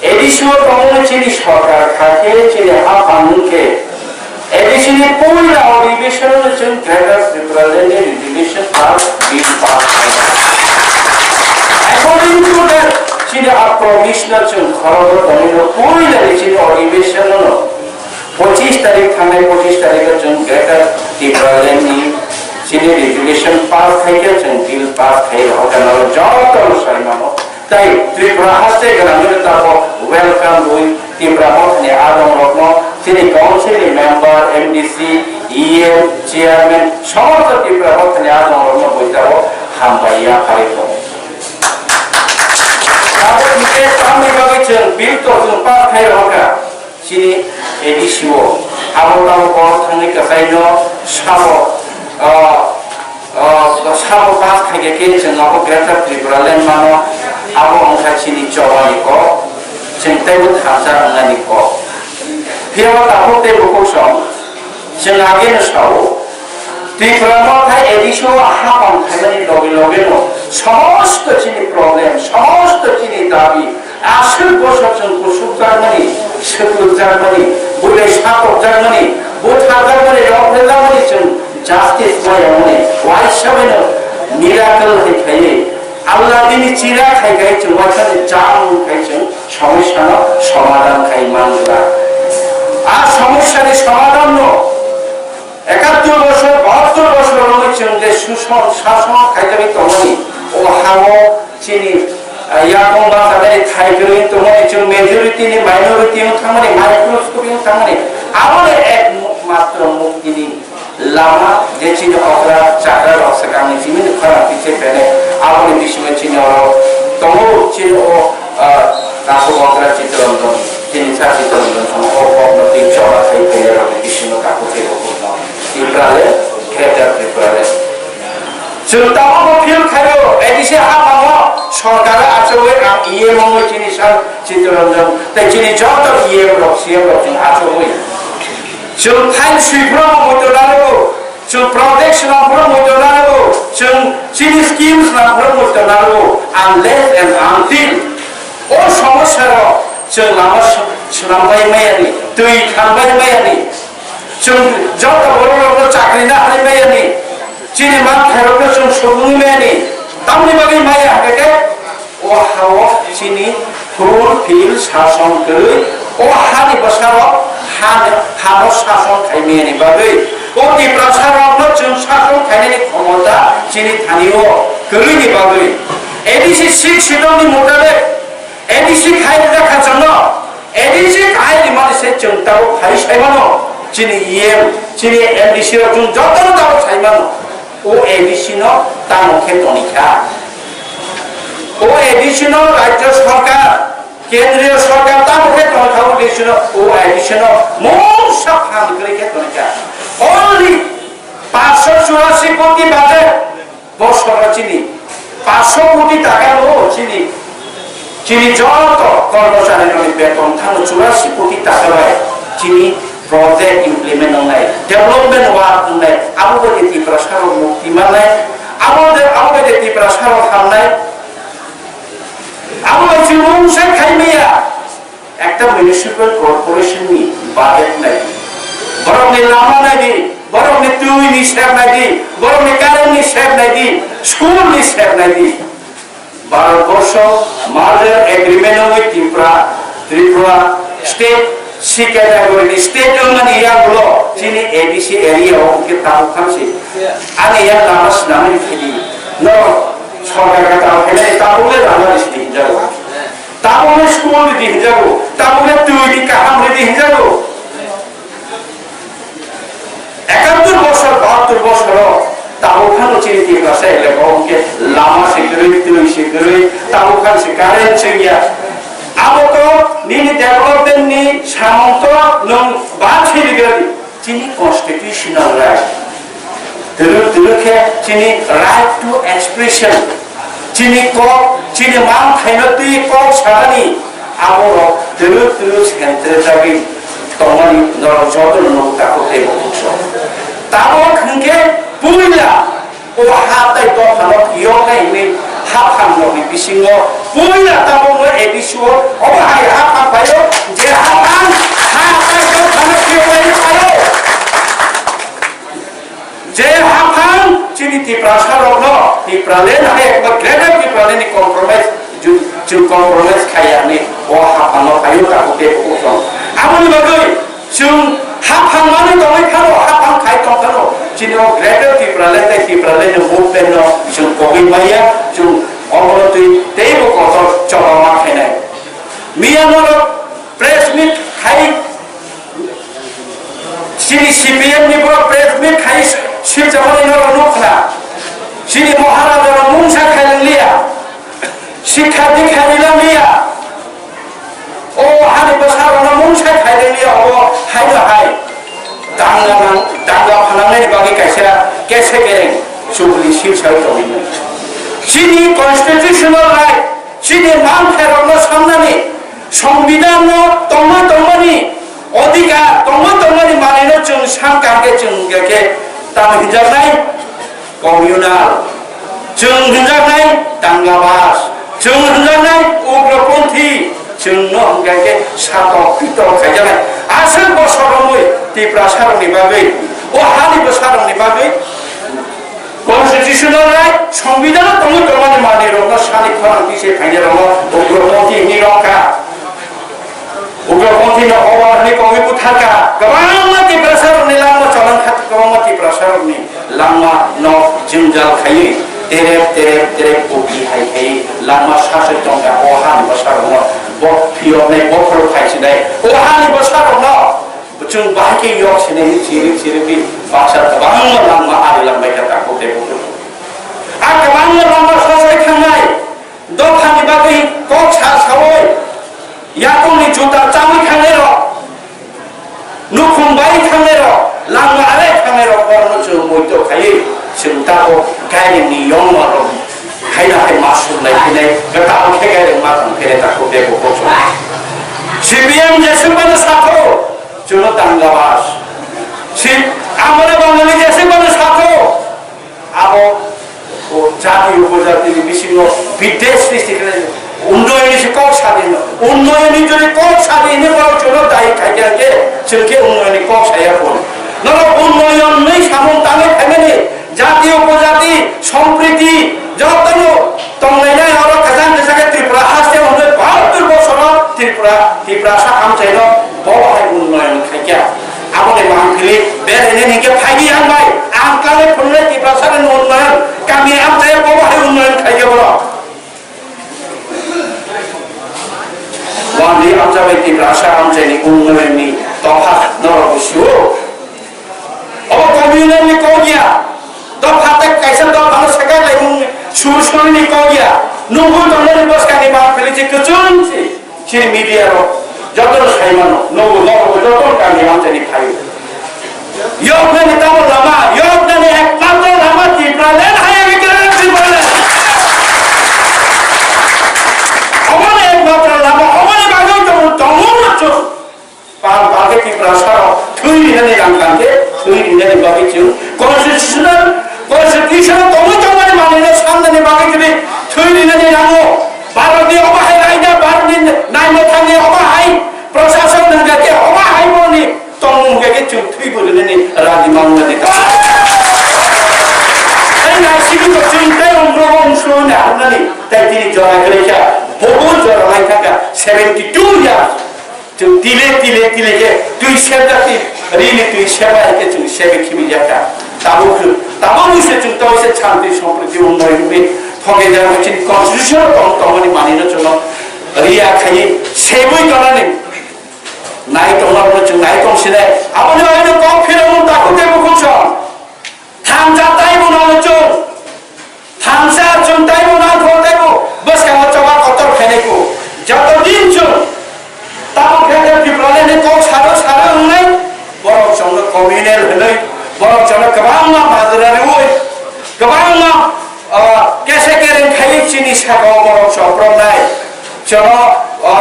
A D C o tongmani chini sorkar kha khe chini haphang wng khe A D C ni puila odhibesono chwng Greater Tipraland ni Resolution pass bill pass khainai. According to that, chini a promise no chwng khorokgo tongwino puila ni chini odhibesono pochis tarik thangnai pochis tarik o chwng Greater Tipraland ni chini resolution pass khai khe chwng bill pass khai rw kha nw joto no sai mano. Tai Tripura haste gwnangwi tabok welcome rwi Tipra Mothani adongrokno, chini council ni member, M D C, E M, chairman, somosto Tipra Mothani adongrokno bui tabok hambai yapharwi tongo. Tabok hwnkhe tamni bagwi chwng bill to chwng pass khai rw kha. Chini A D C o abo tamo kok thangwi kwchai no sabo, ah, ah, sabo pass khaikhe khe chwng abo Greater Tripura Land mano, abo wngkha chini chobani kok, chwng teibo thansa wngnani kok. Phiya tabuk tei bukhuk song, chwng age no sao, Tripura Motha A D C o hapang khaimani loge loge no somosto chini problem, somosto chini dabi, aswk bosor chwng kusukjakmani, swklujakmani, bwlai satokjakmani, butharjakmani, rokheljakmani chwng justice mayamani, waisa bai no miracle hai khaiwi, Allah bini chira khai khai chwng waisa ni chang khai chwng somosya no somadhan khai manjak. A somosya ni somadhan no Ekattor bosor, bahattor bosor romwi chwng je suson, sason khaijagwi tongmani, o hao chini, ah, yakung bangsa bai thai kwrwi tongmani, chwng majority ni minority wng thangmani, microscopic wng thangmani, aboni ekmatro muktini lama je chini okra chakra rok swkangni simi ni khorang twi se pene, aboni bisingo chini oro tongo, chini o, ah, Kaku Bokra Chitrondon, chini sa Chitrondon, o kokno twi choba sai pene rokni bisingo kaku tei rokno. Tipraland, Greater Tipraland. Chwng tabukbo feel khaio, A D C haphango sorkar achugwi ang E M wngwi chini sir Chittaranjan tei chini joto E M rok, C M rok chwng achugwi. Chwng thain swiphuru muitu nanggo, chwng project swnamphuru muitu nanggo, chwng chini schemes swnamphuru muitu nanggo, unless and until o somosya rok chwng lama sw-, swnambai mayani, twi thanbai mayani, chwng joto borok rokno chakri na hari mayani, chini manthairokno chwng sugwi mayani, tamni bagwi maya hwnkhe o hao chini fulfill sason kwrwi, o hani bwsarok ha, hano sason khaimani bagwi, o Tiprasa rokno chwng sason khainani khomota chini thani o kwrwini bagwi. A D C Sixth Schedule ni mutabek A D C khai rijak kha chwngno, A D C khai rimani se chwng tabuk phai sai mano, chini E M, chini M D C rok chwng jotono tabuk sai mano. O A D C no tamo khe toni kha. O A D C no Rajya Sarkar, Kendriya Sarkar tamo khe toni kha, o A D C no, o A D C no mungsa phan kwrwi khe toni kha. Only paanch sho churasi koti budget. Bosoro chini paanch sho koti taka no chini, chini joto kormochari rokni beton thangno churasi koti taka bai chini project implement wngnai, development work wngnai, abo bai de Tiprasa rok mukti mannai, abo de, abo bai de Tiprasa rok hamnai, abo bai chini mungsa khai maya. Ekta municipal corporation ni budget nai di, borok ni lama nai di, borok ni twi ni sep nai di, borok ni current ni sep nai di, school ni sep nai di. Bharat Borsho merger agreement o Tripura, Tripura state C category ni state wngmani yagulo chini A D C area o hwnkhe tabuk khan se. Ani yak lama swnamwi phaidi. Norok sorkar kwtal khainai tabukle lama risi di hinjago. Tabukle school ridi hinjago, tabukle twi ni kaham ridi hinjago. Ekattor bosor, bahattor bosoro tabuk phano chini Tiprasa elaka o hwnkhe lama se kwrwi, twi se kwrwi, tabuk phan se current se wngya. Abo to nini development ni samung to nwng bad se rigadi. Chini constitutional right. Twrwk twrwk khe chini right to expression. Chini kok, chini manthaino twi kok sanani aborok twrwk twrwk sentrejawi tongmani norok jotono nugo takhuk tei bukhuk song. Tabok hwnkhe puila o ha tai dophano phiyoknai hwnwi haphang rokni bisingo puila tabukno A D C o obo hai haphang phaio je haphang ha tai dophano phiyoknai phaio. Je haphang chini Tiprasa rokno Tipraland hai ekbar Greater Tipraland ni compromise ju-, chwng compromise khaiya hwnwi o haphangno phaio tabuk tei bukhuk song. Aboni bagwi Chwng haphang manwi tongwi phano, haphang khai tong phano, chini o Greater Tipraland tei Tipraland ni movement no chwng kogwi maya, chwng obono twi teibo kotor choba ma khainai. Miya norok press meet khai, chini C P M ni borok press meet khai siljamani norok nukha. Chini Maharaja no mungsa khai liya. Sikha dikha rila liya. O hani bwsarokno mungsa khairokliya, obo haino hai danga nang, danga phanangnaini bagwi kaisa kese kereng chukli silsawi tongwi. Chini constitutional right, chini manthairokno samnani, songbidanno tongma tongmani odhikar, tongma tongmani manwino chwng sankha khe chwng hwnkhe tamo hinjaknai? Communal. Chwng hwnjaknai dangabas, chwng hwnjaknai ugroponthi, chwngno hwnkha khe satok pitok khaijaknai. Aswk bosor romwi Tiprasarokni bagwi, o hani bwsarokni bagwi constitutional right, songbidan tongwi tongmani manwirokno sani khorang tise phainairokno ugroponthi hwnwi rwkha. Ugroponthi no obar hwnwi kongwi butharkha. Kwbangma Tiprasarokni langma cholong kha, kwbangma Tiprasarokni langma no jwngjal khaiwi terep terep terep kopi hai khaiwi langma saswi tongkha. O hani bwsarokno bo phiyoknai, bokhorok phaisinai. O hani bwsarokno chwng bahai khe yok sinai hwnwi chirwi chirwi baksa kwbangma langma ari langbaikha takhuk tei bukhuk. A kwbangma langma sasai thangnai. Dophani bagwi kok sa saui, yakungni juta chaui thangnairok, nukhung bai thangnairok, langma alai thangnairok, borokno chwng muitu khaiwi chwng tabuk gairingni yongmarok haino hai masuk lai phinai, tabuk khe gairing ma tong phire takhuk bego kok. C P M jeswk mano sakho, chwngno tangga bas. Si, amore Bangali jeswk mano sakho, Abo o jati upojati ni bisingo biddesh srishti khlai, unnoyon ni se kok sadi no, unnoyon ni jodi kok sadi hwnwi borok chwngno dai khaikha khe, chwng khe unnoyon ni kok saya phuru. Norok unnoyon ni samung tangwi phaimani, jati upojati, sompriti, jotono tonglainai oro kwchang kwchang khe Tripura haste hwnwi bahattur bosoro Tripura, Tiprasa amchaino bo hai unnoyon khaikha. Mungni tokha norok bo sio. Obo communal ni kok ya. Dopha tei kaisa dopha no sekai lai mung sur sur ni kok ya. Nunggu tongnani bwskang ni ma philisi kwchwng si. Chini media rok joto no sai mano. Nunggu norok bo joto no kami amchani phaio. Yoknani tamo lama, yoknani ekmatro lama Tipraland hai Tipraland. Omoni ekmatro lama, omoni bagwi tongo, tongo chwng. Pal pal khe Tiprasa rok thwi rinani rang khan khe thwi rinani bagwi chwng constitutional, constitution o tongwi tongmani manwino sannani bagwi chwng thwi rinani nango. Bharotni omo hai raida, Bharotni naimwthangni omo hai prosason nangkha khe omo hai borni tongmung hwnkhe khe chwng thwibo rinani rani mangmani ta. Tei naisingwi bo chwng tei umrogo umslo hwnwi hamnani tei tini jora kwrwi kha, bobo jora lai kha kha seventy two years. Chwng tile tile tile khe twi sebjak twi rini twi seba hai khe chwng sebai khibijak kha. Tabuk, tabuk se chwng tawise shanti sompriti unnoyon hwnwi thoke jagwi chini constitution tong tongmani manwino chwngno riya khaiwi sebwi tonani nai tongmarokno chwng nai tong sinai. Aboni bagwino kok phirokmung takhuk tei bukhuk song. Thansa taibo nang chwng. Thansa chwng taibo nang kho taibo bwskango choba kotor khainai kho. Joto din chwng tabuk khe khe Tipralandni kok saro saro wngnai. Borok chwngno communal hwnwi, borok chwngno kwbangma majra rwui, kwbangma, ah, kese kereng khaiwi chini sakao borok choproknai. Chwngno, o,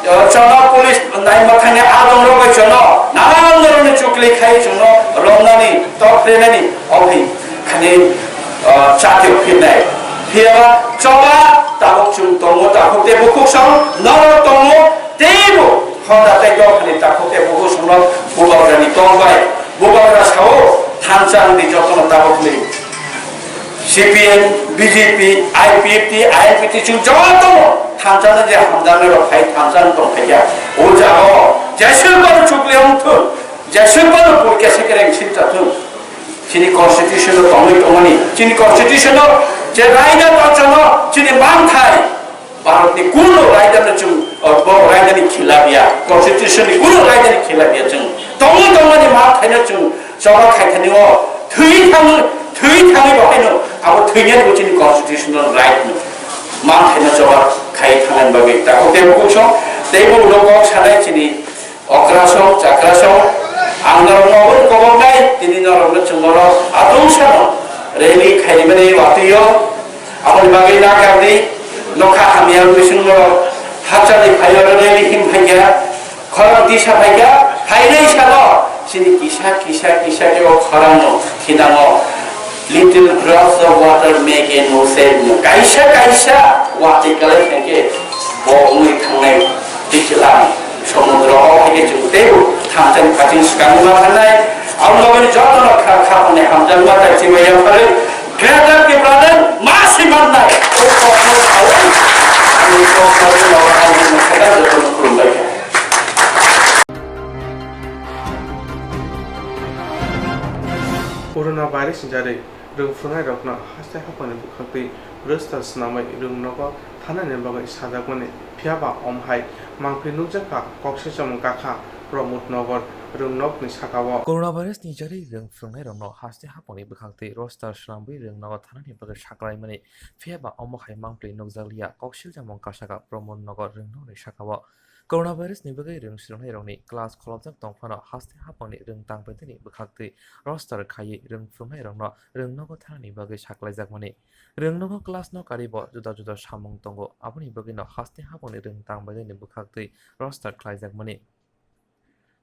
o, chwngno police nai mwthangni adongrok bai chwngno nanang norokni chukli khai chwngno romnani, tok renani, ophai khani, o, chati phirnai. Phiyaba choba tabuk chwng tongo, takhuk tei bukhuk song norok tongo, teibo honda tei dophani takhuk tei bukhuk songno bubagrani tong bai. Bubagra sao thansa wngdi jotono tabuk ni. C P M, B J P, I P F T, I N P T chwng jotono thansa no je hamjaknai rok phai thansa no tong phai ya. O jaga o jeswk bano chukli wng thung, jeswk bano purikya se kereng sin cha thung. Chini constitution no tongwi tongmani, chini constitution no je raida tongchano chini manthai. Bharatni kuno raidano chwng, o, bo raidani khilap ya, constitution ni kuno raidani khilap ya chwng. Tongwi tongmani ma thaino chwng choba khai thani o thwi thang, thwi thangwi bo haino abo thwinani bo chini constitutional right no. Ma thaino choba khai thangani bagwi ta ko tebo kok song, tebo ulo kok sanai chini Okrasong, chakrasong, ang norokno obo koboknai, tini norokno chwng oro adungsano rally khaimani watwi-o, aboni bagwi nakardi, nokha hamya wngwi chwng norok hachani phai-o rally him phaikha, khorang tisa phaikha, phainai salo chini kisa, kisa, kisa khe o khorangno khinango. Little drops of water make an ocean. Kaisa kaisa watwi kwlai khe bo wngwi thangnai twikilang somudro o hai khe chwng teibo thansa ni kaching swkang ma thangnai. Ang nogni joto no kha kha hwnwi hamjakma tai chibai ya phari. Greater Tipraland ma si mannai. O kokno sawi ani kokno sawi no ang ni khata joto no khulumbai kha. Coronavirus ni jarwi rwng phwrwngnairokno haste haphangni bwkhaktwi roster swnamwi rwng nogo thanani bagwi sajakmani, phiyaba omo hai mangpili nukjakha Koksijamung Kakha Pramod Nagar rwng nokni sakao. Coronavirus ni jarwi rwng phwrwngnairokno haste haphangni bwkhaktwi roster swnamwi rwng nogo thanani bagwi saklaimani, phiyaba omo hai mangpili nukjakliya Koksijamung Kasaka Pramod Nagar rwng nokni sakao. Coronavirus ni bagwi rwng srwngnairokni class kholopjak tongphano haste haphangni rwng tangbaidini bwkhaktwi roster khaiwi rwng phwrwngnairokno rwng nogo thanani bagwi saklaijakmani. Rwng nogo class no karibo juda juda samung tongo, aboni bagwino haste haphangni rwng tangbaidini bwkhaktwi roster khlaijakmani.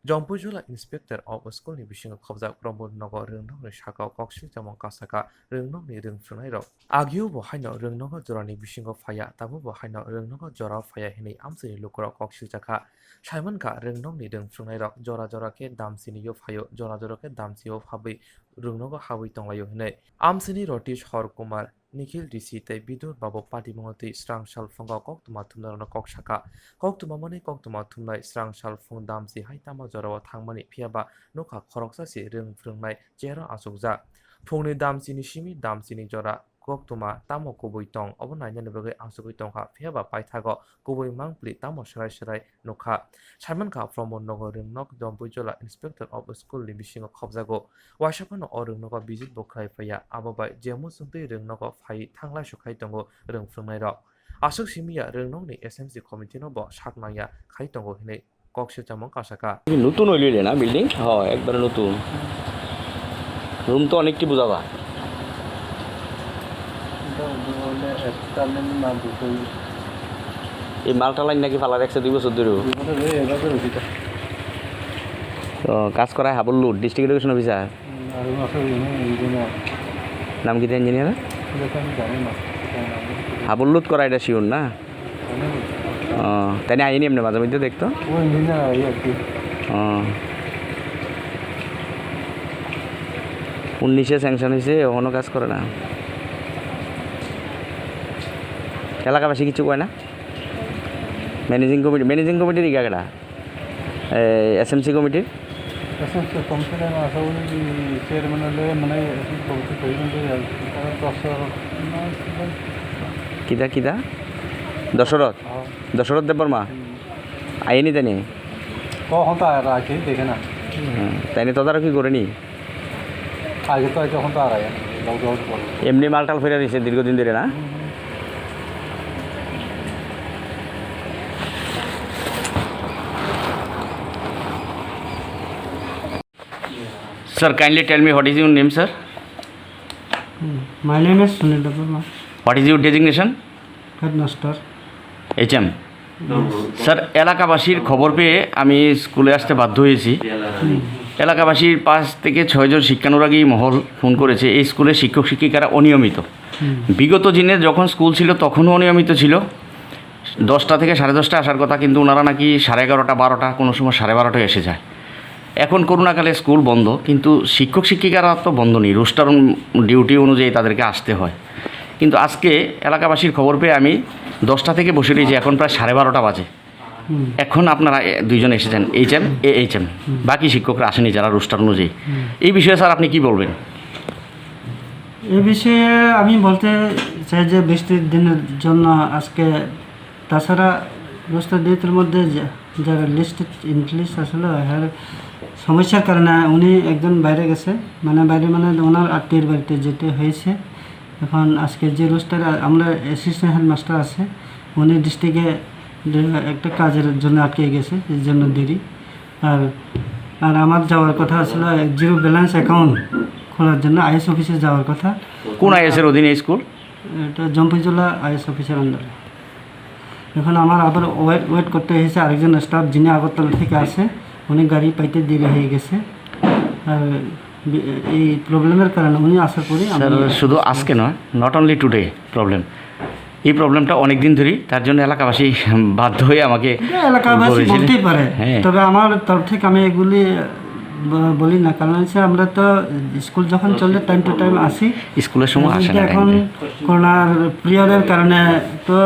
Jompuijula Inspector of School ni bisingo khobjak Pramod Nagar rwng nokni sakao Koksijamung Kasaka rwng nokni rwng phwrwngnairok. Agio bo haino rwng nogo jorani bisingo phaiya, tabuk bo haino rwng nogo jorao phaiya hinwi amchaini lukurok kok siljakha. Saimankha rwng nokni rwng phwrwngnairok jora jora khe Damchini-o phaio, jora jora khe Damchi-o phabwi rwng nogo habwi tonglaio hinwi. Amchaini Rotish Hor Kumar, Nikhil D C tei Bidur Babu patimungo twi srang sal phungo koktwma thumnairokno kok sakha. Koktwma manwi koktwma thumnai srang sal phung Damchi hai tamo jorao thangmani, phiyaba nokha khoroksa se rwng phwrwngnai chair-o achukjak. Phungni Damchini simi Damchini jora koktwma tamo kubui tong, obo nainani bagwi angsugwi tongkha, phiyaba paithago kubui mangpili tamo swrai swrai nukha. Saimankha, Pramod Nagar Rwngnok Dompuijola Inspector of School ni bisingo khopjago. Waisa phano o rwngnogo visit bo khlai phaiya, abo bai je muchungtwi rwngnogo phai thanglai sukhai tongo rwng phwrwngnairok. Aswk simi ya rwngnokni S M C committee no bo sak nangya khai tongo hinwi kok silchamo kasaka. নতুন হইল না বিল্ডিং? হ্যাঁ, একবারে নতুন। রুম তো অনেকটি বোঝা যায়। এটা হলো একটা লেন না দুটোই। এই মালটা লাইন নাকি ফালা রাখছে দুই বছর ধরে? দুই বছর ধরে এভাবে রুটিটা। ও, কাজ করায় হাবুল্লুর, ডিস্ট্রিক্ট এডুকেশন অফিসার। হুম, আর ওই আছে, ওই, ওই, ওই, ওই, নাম কি ইঞ্জিনিয়ার? এটা তো আমি জানি না। এটা নাম বলতে পারি না। হাবুল্লুত করা এটা শিওর না? জানি না। ও, তাই না, আইনি এমনি মাঝে মধ্যে দেখতো? ও ইঞ্জিনিয়ার, এই আর কি। ও। উনিশে স্যাংশন হয়েছে, এখনো কাজ করে না। এলাকাবাসী কিছু কয় না? ম্যানেজিং কমিটি, ম্যানেজিং কমিটির ইগা কেডা? এই এসএমসি কমিটির? এসএমসি কমিটির আশা করি যে চেয়ারম্যান হলে মানে এসএমসি কমিটি তৈরি হয়ে যাবে। তারা দশ হাজার কিতা, কিতা? দশরথ? হ্যাঁ। দশরথ দেববর্মা? হুম। আইনি তাইনি? কখন তো আর রাখে, দেখে না। হুম, তাইনি তদারকি করেনি? আগে তো আগে, এখন তো আর আগে না। লকডাউন পরে। এমনি মালটাল ফেরা দিছে দীর্ঘদিন ধরে না? হুম, হুম। Sir, kindly tell me what is your name, sir? Hmm, my name is Sunil Debbarma. What is your designation? Headmaster. HM. Yes. Sir, এলাকাবাসীর খবর পেয়ে আমি স্কুলে আসতে বাধ্য হয়েছি। Hmm. এলাকাবাসীর পাঁচ থেকে ছয়জন শিক্ষানুরাগী মহল ফোন করেছে, এই স্কুলে শিক্ষক শিক্ষিকারা অনিয়মিত। Hmm. বিগত দিনে যখন স্কুল ছিল তখনও অনিয়মিত ছিল, দশটা থেকে সাড়ে দশটা আসার কথা, কিন্তু ওনারা নাকি সাড়ে এগারোটা, বারোটা, কোনো সময় সাড়ে বারোটায় এসে যায়। এখন করোনাকালে স্কুল বন্ধ, কিন্তু শিক্ষক শিক্ষিকারা তো বন্ধ নেই, রোস্টার ডিউটি অনুযায়ী তাদেরকে আসতে হয়। কিন্তু আজকে এলাকাবাসীর খবর পেয়ে আমি দশটা থেকে বসে রয়েছি, এখন প্রায় সাড়ে বারোটা বাজে। হুম। এখন আপনারা এ, দুইজন এসেছেন, এইচএম, এএইচএম। হুম। বাকি শিক্ষকরা আসেনি যারা রোস্টার অনুযায়ী। হুম। এই বিষয়ে স্যার আপনি কি বলবেন? এ বিষয়ে আমি বলতে চাই যে বৃষ্টির দিনের জন্য আজকে, তাছাড়া রোস্টার ডিউটির মধ্যে যে, যারা লিস্টেড ইন প্লেস আসলে, হ্যাঁ, সমস্যার কারণে উনি একজন বাইরে গেছে, মানে বাইরে মানে ওনার আত্মীয়ের বাড়িতে যেতে হয়েছে। এখন আজকে যে রোস্টার, আমরা অ্যাসিস্ট্যান্ট হেডমাস্টার আছে, উনি ডিস্ট্রিক্টে একটা কাজের জন্য আটকে গেছে, এর জন্য দেরি। আর, আর আমার যাওয়ার কথা ছিল জিরো ব্যালেন্স অ্যাকাউন্ট খোলার জন্য আইএস অফিসে যাওয়ার কথা। কোন আইএস এর অধীনে এই স্কুল? এটা জম্পুইজলা আইএস অফিসের আন্ডারে। এখন আমার আবার ওয়েট, ওয়েট করতে হয়েছে আরেকজন স্টাফ যিনি আগরতলা থেকে আসে, উনি গাড়ি পাইতে দেরি হয়ে গেছে। আর বি-, এই প্রবলেমের কারণে উনি আসার পরে আমরা স্যার, শুধু আজকে নয়, not only today problem, এই প্রবলেমটা অনেক দিন ধরেই, তার জন্য এলাকাবাসী বাধ্য হয়ে আমাকে এটা এলাকাবাসী বলেছিলেন। বলতেই পারে। হ্যাঁ। তবে আমার তরফ থেকে আমি এগুলি ব-, বলি না, কারণ হচ্ছে আমরা তো স্কুল যখন চলে টাইম টু টাইম আসি। স্কুলের সময় আসে না টাইম এখন টাইম। করোনার পিরিয়ডের কারণে তো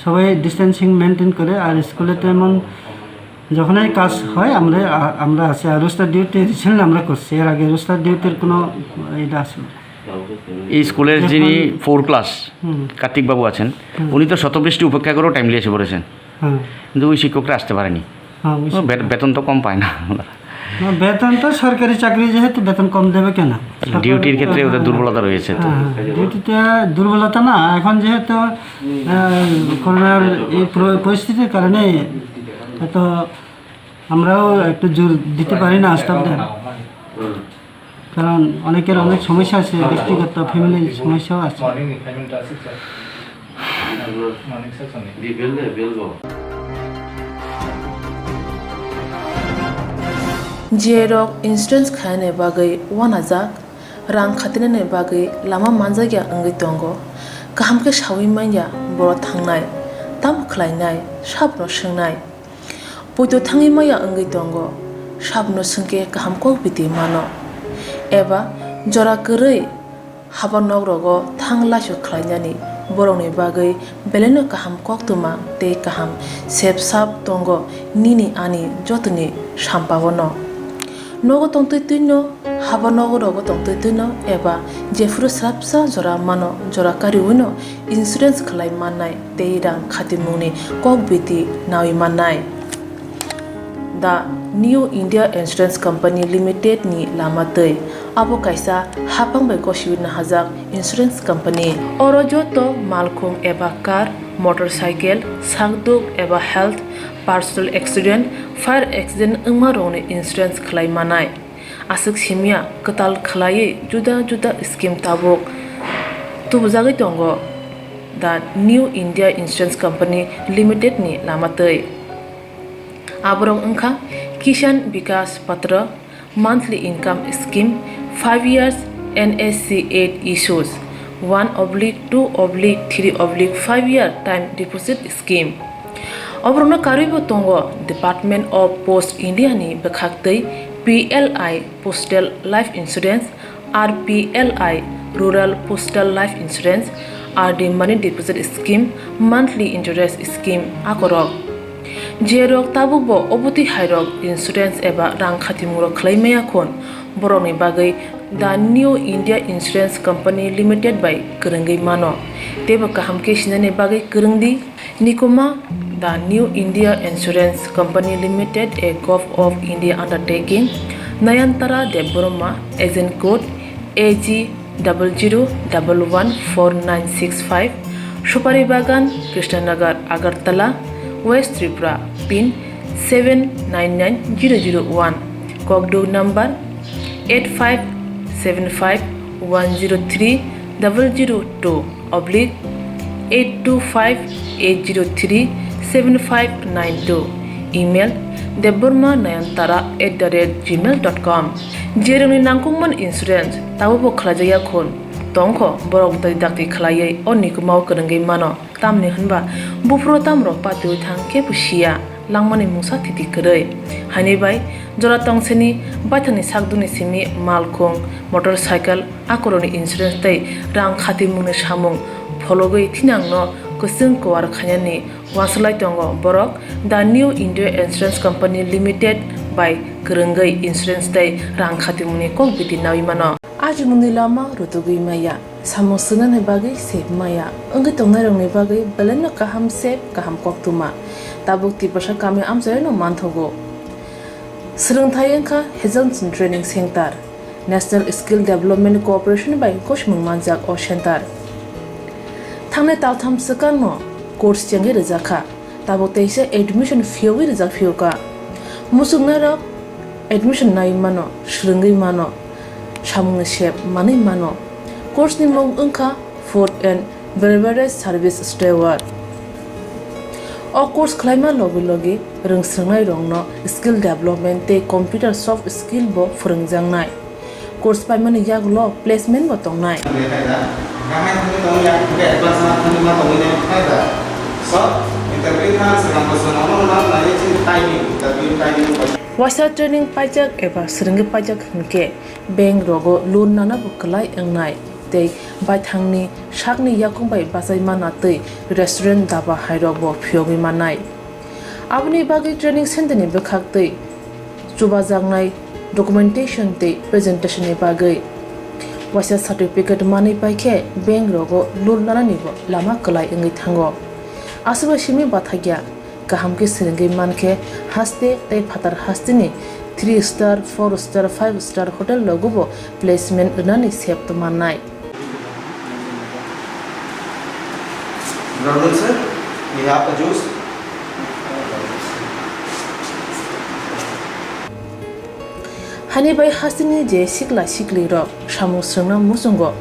সবাই ডিস্টেন্সিং মেনটেন করে, আর স্কুলে তো এমন যখনই কাজ হয় আমরা, আ-, আমরা আসি। আর রোস্টার ডিউটি রিসেন্টলি আমরা করছি, এর আগে রোস্টার ডিউটির কোনো এটা আসে না। এই স্কুলের এখন যিনি ফোর ক্লাস হুম। কার্তিক বাবু আছেন, হুম। উনি তো শতবৃষ্টি উপেক্ষা করেও টাইমলি এসে পড়েছেন। হ্যাঁ। কিন্তু ওই শিক্ষকরা আসতে পারেনি। হ্যাঁ, ওই ও, বে-, শিক্ষক। বেতন তো কম পায় না। না, বেতন তো সরকারি চাকরি যেহেতু বেতন কম দেবে কেন? ডিউটির ক্ষেত্রে ওদের হ্যাঁ। দুর্বলতা রয়েছে তো। হ্যাঁ, হ্যাঁ, ডিউটিতে দুর্বলতা না, এখন যেহেতু, আহ, করোনার এই প্র-, পরিস্থিতির কারণে হয়তো আমরাও একটু জোর দিতে পারি না স্টাফদের। কারণ অনেকের অনেক সমস্যা আছে, ব্যক্তিগত ফ্যামিলির সমস্যাও আছে। Jiyarok insurance khainani bagwi uanajak, rang khatinani bagwi lama manjakya wngwi tongo. Kaham khe saui manya borok thangnai, tamo khlainai, sabono swngnai. Poito thangwi maya wngwi tongo, sabono swngkhe kaham kok biti mano. Eba jora kwrwi haba nok rogo thang laisu khlainani borokni bagwi belaino kaham koktwma tei kaham sep sap tongo nini ani jotoni sampao no. Nogo tongtwi twino, haba nogo rogo tongtwi twino eba jephuru srapsa jora mano, jora kariwino insurance khlai mannai tei rang khatimungni kok biti nawi mannai. The New India Insurance Company Limited ni lama twi. Abo kaisa haphang bai gosiwi nahajak insurance company. Oro joto malkhung eba car, motorcycle, sakduk eba health, personal accident, fire accident wngma rokni insurance khlai manai. Aswk simya kwtal khlaiwi juda juda scheme tabuk tubujagwi tongo the New India Insurance Company Limited ni lama twi. Aborok wngkha Kisan Vikas Patra, monthly income scheme, five years N S C eight issues, one oblique two oblique three oblique five year time deposit scheme. Oborokno karwibo tongo Department of Post India ni bwkhaktwi P L I Postal Life Insurance, R P L I Rural Postal Life Insurance, R D Money Deposit Scheme, Monthly Interest Scheme akorok. Jerok tabukbo obotwi hairok insurance eba rang khatimungrok khlai maya khun, borokni bagwi The New India Insurance Company Limited bai kwrwngwi mano. Teibo kaham khe sinani bagwi kwrwngdi. Nikuma, The New India Insurance Company Limited, a Gov of India undertaking, Nayantara Debbarma, agent code A G double zero double one four nine six five, Supari Bagan, Krishnanagar, Agartala, West Tripura, pin seven nine nine zero zero one, kokduk number eight five seven five one zero three double zero two oblique eight two five eight zero three seven five nine two, email debbarma nayantara at the rate gmail dot com. Jerokni nangkukmani insurance tabukbo khlaijakya khun tongkho, borok twi dakti khlaiwi o nikumao kwrwngwi mano, tamni hwnba buphuru tamrok patiwi thang kebo siya. Langmani mungsa thiti kwrwi. Haini bai jora tongseni baithangni sakdukni simi malkhung, motorcycle, akorokni insurance tei rang khatimungni samung phologwi thinangno kwchwng kuar khainani uansuk lai tongo borok. The New India Insurance Company Limited bai kwrwngwi insurance tei rang khatimungni kok biti nawi mano. Ajimungni lama rutugwi maya. Samung swngnani bagwi sep maya wngwi tongnairokni bagwi belaino kaham sep, kaham koktwma tabuk Tiprasa kami amchaino manthogo. Swrwngthai wngkha Hazelson Training Center. National Skill Development Corporation bai gosimung manjak o center. Thangnai taltham swkangno course chengwi rwjakha. Tabuk teisa admission phiyogwi rijak phiyokha. Muchungnairok admission nai mano, swrwngwi mano, samungni sep manwi mano. Course ni mung wngkha Food and Beverage Service Steward. O course khlaima logi logi rwngswrwngnairokno skill development tei computer soft skill bo phwrwngjaknai. Course paimani yagulo placement bo tongnai. Waisa training paijak eba swrwngwi paijak hwnkhe bank rogo loan nana bo kwlai wngnai tei baithangni sakni yakung bai bachai mana tei restaurant, daba hairok bo phiyogwi mannai. Aboni bagwi training center ni bwkhak twi chubajaknai documentation tei presentation ni bagwi waisa certificate manwi paikhe bank rogo loan lanani bo lama kwlai wngwi thango. Aswk bai simi bathakya kaham khe swrwngwi mankhe haste tei phatar hasteni three star, four star, five star hotel rogo bo placement rwnani sep mannai. Brother sir, we have a juice. Hani bai hasteni je sikla siklirok samung swrwngna muchungo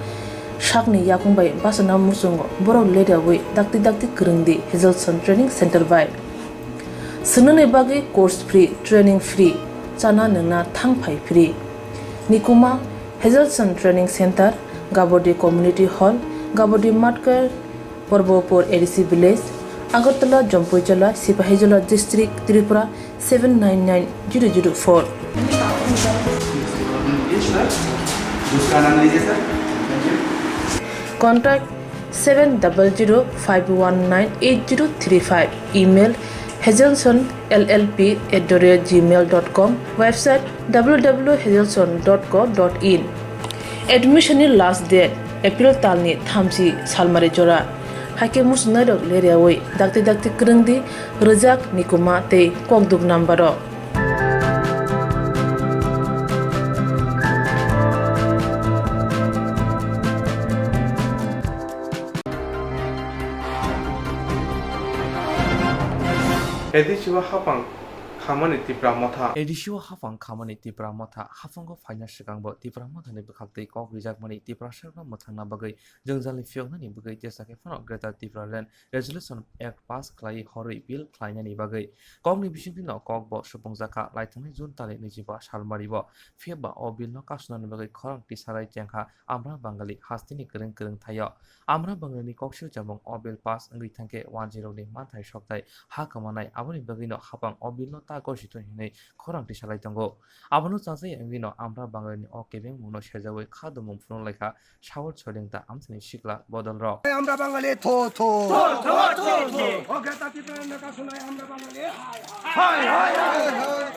sakni yakung bai bachana muchungo borok ledawi dakti dakti kwrwngdi Hazelson Training Center bai. Swngnani bagwi course free, training free, chana nwngna thangphai free. Nikuma Hazelson Training Center, Gabodi Community Hall, Gabodi Matkar, Porbopur A D C Village, Agartala, Jampui Jala, Sipahijola District, Tripura seven nine nine zero zero four. Contact seven double zero five one nine eight zero three five, email Hazelson L L P at the rate gmail dot com, website w w w hazelson dot co dot in. Admission ni last date April talni thamchi salmari jora. Haikhe muchungnairok leriawi dakti dakti kwrwngdi rwjak, nikuma tei kokduk number o. A D C o hapang khamani Tipra Motha. A D C o hapang khamani Tipra Motha. Haphango phaina swkangbo Tipra Mothani bwkhaktwi kok rijakmani Tiprasarokno mwthangna bagwi jwngjali phiyoknani bagwi jesa khe phano Greater Tipraland Resolution Act pass khlaiwi horwi bill khlainani bagwi kokni bisingtwino kokbo supungjakha. Laithangnai June talni naichi ba salmari bo phiyaba o bill no kasunani bagwi khorang tisarai chengkha Amra Bangali hasteni kwrwng kwrwng thaio. Amra Bangalini kok swijamung o bill pass wngwi thangkhe wanjwirokni manthai sokthai ha kwmanai, aboni bagwino hapang o bill no ta gosi thung hinwi khorang tisalai tongo. Abono chajai wngwino Amra Bangalini o kebengmungno sejawi kha dumung phunuk laikha Saul Soileng ta amchaini sikla bodolrok. আমরা বাঙালি থো থো। থো, থো, থো, থো। ও গেতা টিপে নাকা শোনায় আমরা বাঙালি। হায়, হায়, হায়, হায়।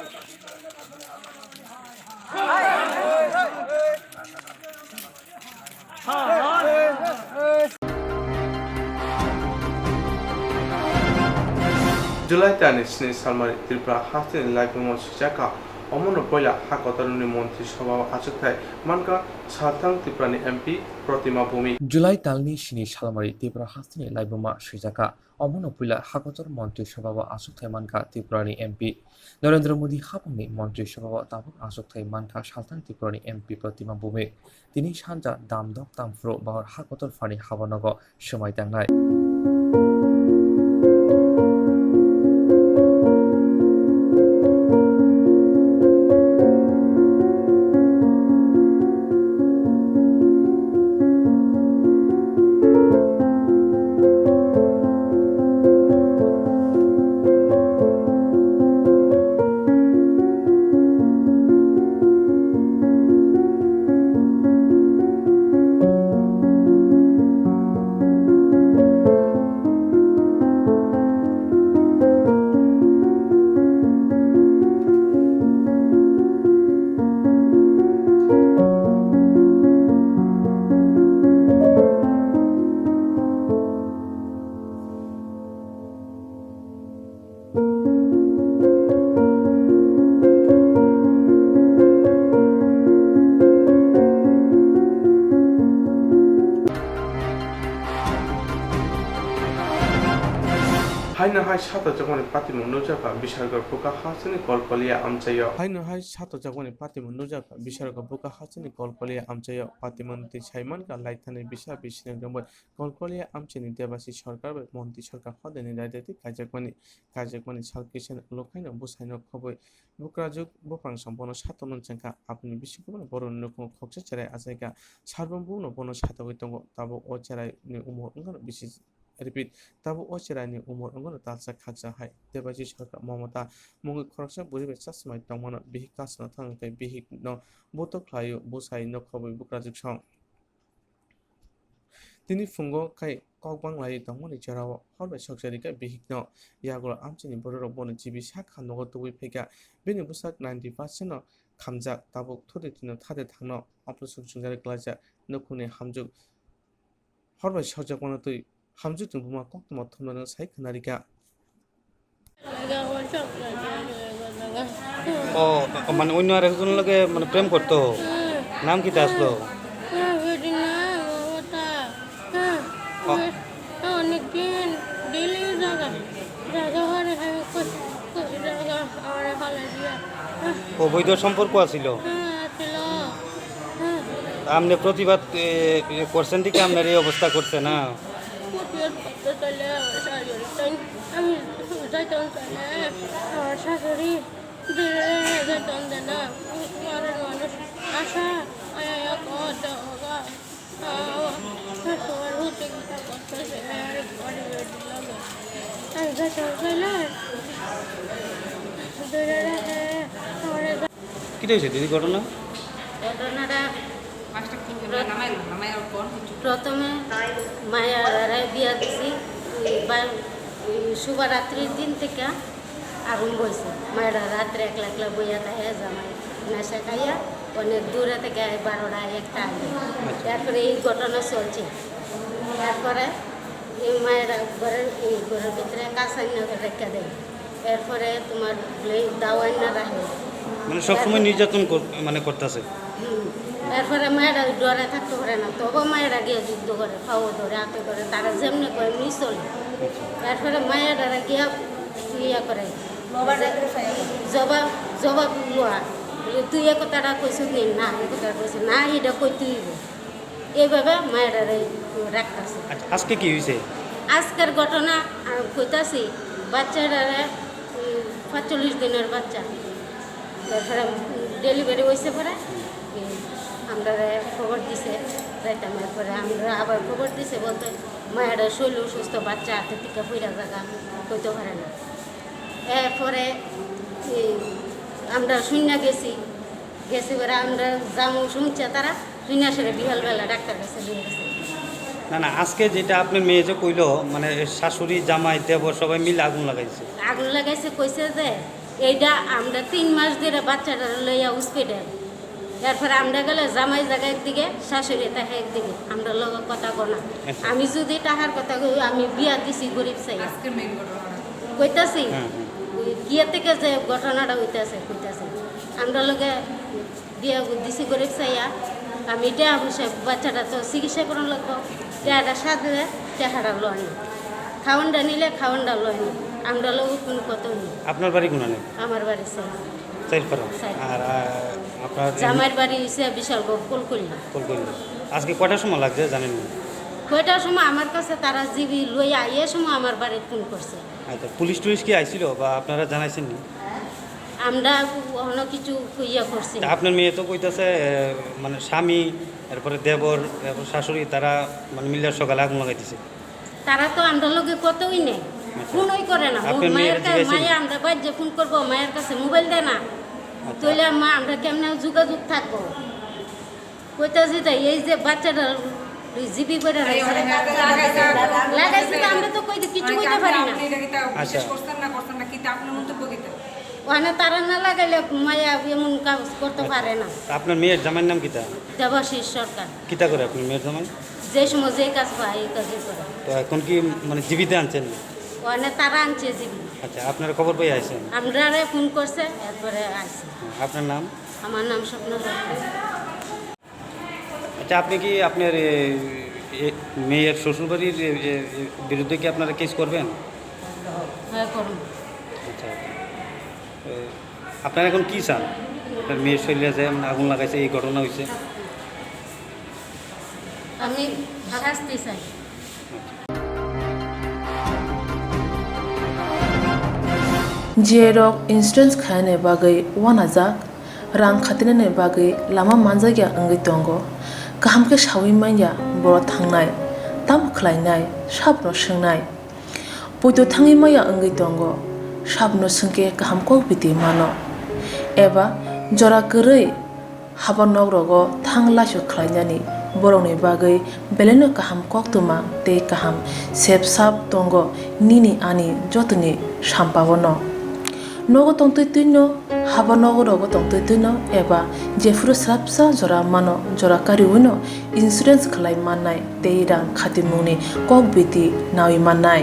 July talni sini salmari Tripura hasteni laibuma swijak kha. Omono poila ha kotorni montri sobhao achukthai mankha Salthang Tripurani M P Protima Bhumik. July talni sini salmari Tripura hasteni laibuma swijak kha. Omono puila hakotor montri sobhao achukthai mankha Tripurani M P. Narendra Modi hapangni montri sobhao tabuk achukthai mankha Salthang Tripurani M P Protima Bhumik. Tini sanja damdok tamphuru bahor hakotor phani habanogo swmai tangnai. Haino hai satojakmani patimung nukjakha Bisargor buka hasteni Kolkolia amchaio. Haino hai satojakmani patimung nukjakha Bisargor buka hasteni Kolkolia amchaio. Patimung twi saimankha laithani bisa bisini rwngbai Kolkolia amchaini Debasi Sarkar bai Montri Sarkar hodani raida twi kaijakmani, kaijakmani sal kisa ulo khaino bwsaino khobwi bukrajwk buphang song bono satok nung chengkha. Aboni bisingo bono borokni nukhungo khoksa cherai achaikha. Sarbon buno bono satogwi tongo. Tabuk o cheraini umor wngkha bisi, repeat, tabuk o cheraini umor wngkha talsa khaksa hai. Debasi Sarkar Mamata mungwi khoroksa bwrwi bai chasmai tongmano bihik kasano thangwi khe bihikno butok khlaio, bwsai nokhobwi bukrajwk song. Tini phungo khai kok bang lai tongmani jorao hor bai sokjari kha bihikno. Yagulo amchaini bororok bono G B sak ha nogo tubui phaikha. Bini bwsak ninety percent no khamjak, tabuk thudi twino thade thangno operation chwngjari klaijak. Nukhungni hamjwk hor bai sokjakmano twi hamjwkni buma koktwma thumnano sai khwnarikha. ও, মানে অন্য আরেকজন লগে মানে প্রেম করতো? নাম কিতা আসলো? অ। অনেকদিন ডেইলি জাগা, জাগা হরে হরে কই, কই জাগা, আমার হলে দিয়া। অবৈধ সম্পর্ক আছিল? হ্যাঁ, ছিল। হ্যাঁ। আপনি প্রতিবাদ, এ, এ, করছেন দেখে আপনার এই অবস্থা করছে না? প্রতিবাদ করতে চাইলে আমার শাশুড়ি তাই আমি যাইতাম চাইলে আমার শাশুড়ি দূরে যাইতাম দেয় না। ঘরের মানুষ আশা, আয়া, আয়া, কত, ওগা। কিতা হয়েছে দিদি ঘটনা? ঘটনাটা প্রথমে মায়া দাদায় বিয়া দিছি, ওই বা-, ওই শুভরাত্রির দিন থেকে আরম্ভ হয়েছে। মায়েরা রাত্রে একলা একলা বইয়া থাকে, জামাই নেশা খাইয়া অনেক দূরে থেকে আয়, বারোটা একটা আগে। তারপরে এই ঘটনা চলছে। তারপরে এই মায়েরা ঘরের, এই ঘরের ভিতরে কাঁচা আইনা রেখে দেয়। এরপরে তোমার এই দাওয়াই না রাখে। মানে সবসময় এরপরে নির্যাতন কর-, মানে করতেছে। হুম। এরপরে মায়েরা ডরে থাকতে পারে না, তবু মায়েরা গিয়ে যুদ্ধ করে, পাও ধরে, হাতে ধরে, তারা যেমনি করে এমনি চলে। আচ্ছা। এরপরে মায়েরা গিয়া ইয়া করে, জবাব, জবাব লওয়া, তুই এ কথাটা কইছিস নি? না, এ কথা কইছিস না, এটা কইতে হইব। এইভাবে মায়েরা রাখতেছে। আচ্ছা, আজকে কি হয়েছে? আজকের ঘটনা, আহ, কইতাছি, বাচ্চারা, উম, পাঁচচল্লিশ দিনের বাচ্চা। তারপরে, উম, ডেলিভারি হয়েছে পরে, উম, আমরা খবর দিছে, যাইতাম, এরপরে আমরা আবার খবর দিছে বলতে, মায়েরা শরীর অসুস্থ, বাচ্চা হাতে টিকা পইরা জায়গা, হইতে পারে না। এরপরে, উম, আমরা শুনিয়া গেছি, গেছি পরে আমরা যাবো শুনছে তারা, শুনিয়া সেটা বিকালবেলা ডাক্তার কাছে নিয়ে গেছে। না, না, আজকে যেটা আপনার মেয়ে যে কইলো, মানে, শাশুড়ি, জামাই, দেবর সবাই মিলে আগুন লাগাইছে। আগুন লাগাইছে, কইছে যে এইটা আমরা তিন মাস ধরে বাচ্চাটা লইয়া হসপিটাল, এরপরে আমরা গেলে জামাই জায়গা একদিকে, শাশুড়ি থাকে একদিকে, আমরা লগে কথা কয় না। আচ্ছা। আমি যদি টাকার কথা কই, আমি বিয়া দিছি গরিব চাই। আজকে মেইন ঘটনা। কইতাছি, হুম, হুম। ওই গিয়া থেকে যে ঘটনাটা হইতাছে, কইতাছি, আমরা লগে বিয়া দিছি গরিব চাইয়া, আমি এটা অবশ্যই বাচ্চাটা তো চিকিৎসা করানো লাগবো, টেহাটা সাজলে টেহাটা লয়নি, খাওয়ানটা নিলে খাওয়ানটা লয়নি, আমরা লগে কোনো কথা নেই। আপনার বাড়ি কোনানে? আমার বাড়ি চাই। চাইলপাড়া। চাইলপাড়া। আর, আহ, আপনার এই জামাইর বাড়ি হইছে বিশালগড়, কোলকল্লি। কোলকল্লি। আজকে কয়টার সময় লাগছে জানেন না? কয়টার সময় আমার কাছে তারা জিবি লইয়া আইয়ে সময় আমার বাড়ি ফোন করছে। আচ্ছা, পুলিশ টুলিশ কি আইছিল বা আপনারা জানাইছেন নি? আমরা অন্য কিছু ইয়ে করছি। তা আপনার মেয়ে তো কইতাছে, এ, মানে স্বামী, এরপরে দেবর, এরপর শাশুড়ি, তারা মানে মিলে সকালে আগুন লাগাই দিছে। তারা তো আমরা লগে কতই নেই, আচ্ছা। ফোনই করে না। আপনার মেয়ের মায়ের কা-, জিজ্ঞাসা মায়ে আমরা বাড়িতে ফোন করবো, মায়ের কাছে মোবাইল দেয় না। আচ্ছা। তাহলে মা আমরা কেমনে যোগাযোগ থাকবো? কইতাছি তাই, এই যে বাচ্চাটা ওই জিবি করে আরে, রাখছে। অনেকে আছে, লাগাইছে, লাগাইছে, লাগাইছে, তো আমরা তো কই, কিছু অনেকে কইতে আপনি, পারি না। আপনি এটা কিতা বিশ্বাস আচ্ছা। করছেন না, করছেন না, কিতা আপনি মন্তব্য কিতা? ওখানে তারা না লাগাইলে মায়া এমন কাজ করতে আচ্ছা। পারে না। তা আপনার মেয়ের জামাইয়ের নাম কিতা? দেবাশিস সরকার। কিতা করে আপনার মেয়ের জামাই? যে সময় যে কাজ পায়, এই কাজই করে। তো এখন কি মানে জিবিতে আনছেন? ওখানে তারা আনছে জিবি। আচ্ছা, আপনারা খবর পেয়ে আইছেন? আমরারে ফোন করছে, এরপরে আইছে। আপনার নাম? আমার নাম স্বপ্না সরকার। আচ্ছা, আপনি কি আপনার, এ, এ, মেয়ের শ্বশুরবাড়ির, এ, এ, এ, বিরুদ্ধে কি আপনারা কেস করবেন? হ্যাঁ, করুন। আচ্ছা, আচ্ছা। এ, আপনারা এখন কি চান? আপনার মেয়ের শরীরে যে আগুন লাগাইছে, এই ঘটনা হয়েছে। আমি শাস্তি চাই। Jerok insurance khainani bagwi uanajak, rang khatinani bagwi lama manjakya wngwi tongo. Kaham khe saui manya borok thangnai, tamo khlainai, sabono swngnai. Poito thangwi manya wngwi tongo, sabono swngkhe kaham kok biti mano. Eba jora kwrwi haba nok rogo thang laisok khlainani borokni bagwi belaino kaham koktwma tei kaham sep sap tongo nini ani jotoni sampao no. Nogo tongtwi twino, haba nogo rogo tongtwi twino eba jephuru swrapsa jora mano, jora kariwino insurance khlai mannai tei rang khatimungni kok biti nawi mannai.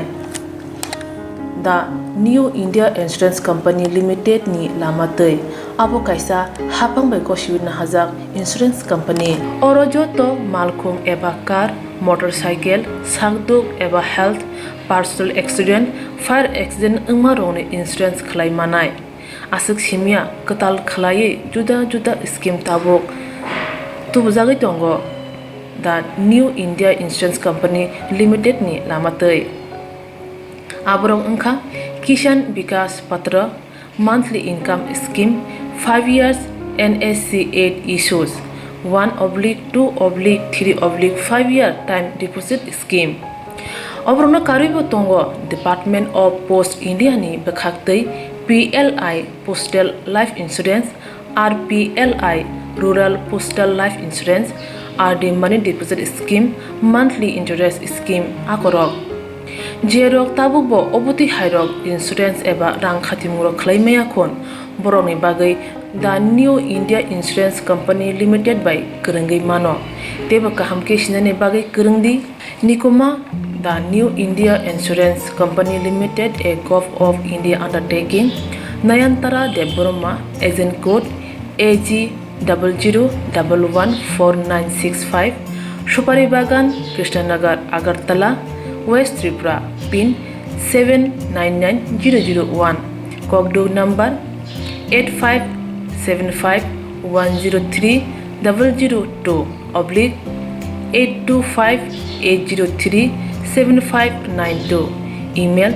The New India Insurance Company Limited ni lama twi. Abo kaisa haphang bai gosiwi nahajak insurance company. Oro joto malkhung eba car, motorcycle, sakduk eba health, personal accident, fire accident wngma rokni insurance khlai manai. Aswk simya kwtal khlaiwi juda juda scheme tabuk tubujagwi tongo. The New India Insurance Company Limited ni lama twi. Aborok wngkha Kisan Vikas Patra, monthly income scheme, five years N S C eight issues, one oblique two oblique three oblique five year time deposit scheme. Oborokno karwibo tongo Department of Post India ni bwkhaktwi P L I Postal Life Insurance, R P L I Rural Postal Life Insurance, R D Money Deposit Scheme, Monthly Interest Scheme akorok. Jerok tabukbo obotwi hairok insurance eba rang khatimungrok khlai maya khun, borokni bagwi The New India Insurance Company Limited bai kwrwngwi mano. Teibo kaham khe sinani bagwi kwrwng di. Nikuma, The New India Insurance Company Limited, a Govt of India undertaking, Nayantara Debbarma, agent code A G double zero double one four nine six five, Supari Bagan, Krishnanagar, Agartala, West Tripura, pin seven nine nine zero zero one, kokduk number eight five seven five one zero three double zero two oblique eight two five eight zero three seven five nine two, email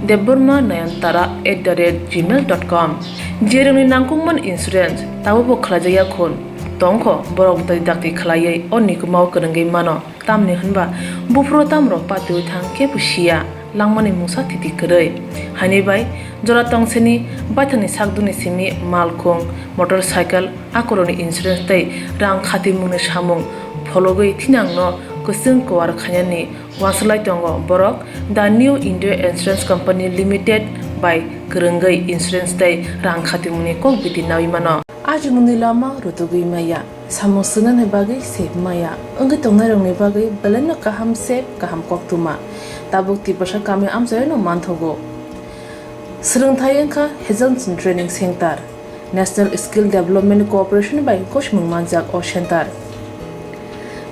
debbarma nayantara at the rate gmail dot com. Jerokni nangkukmani insurance tabukbo khlaijakya khun tongkho, borok dakti dakti khlaiwi o Nikumao kwrwngwi mano. Tamni hwnba buphuru tamrok patiwi thang kebo siya, langmani mungsa thiti kwrwi. Haini bai jora tongsini baithangni sakdukni simi malkhung, motorcycle, akorokni insurance tei rang khatimungni samung phologwi thinangno kwchwng kuar khainani uansuk lai tongo borok. The New India Insurance Company Limited bai kwrwngwi insurance tei rang khatimungni kok biti naui mano. Ajimungni lama rutugwi maya, samung swngnani bagwi sep maya, wngwi tongnairokni bagwi belaino kaham sep, kaham koktwma. Tabuk Tiprasa kami amchaino manthogo. Swrwngthai wngkha Hazelson Training Center, National Skill Development Corporation bai gosimung manjak o center.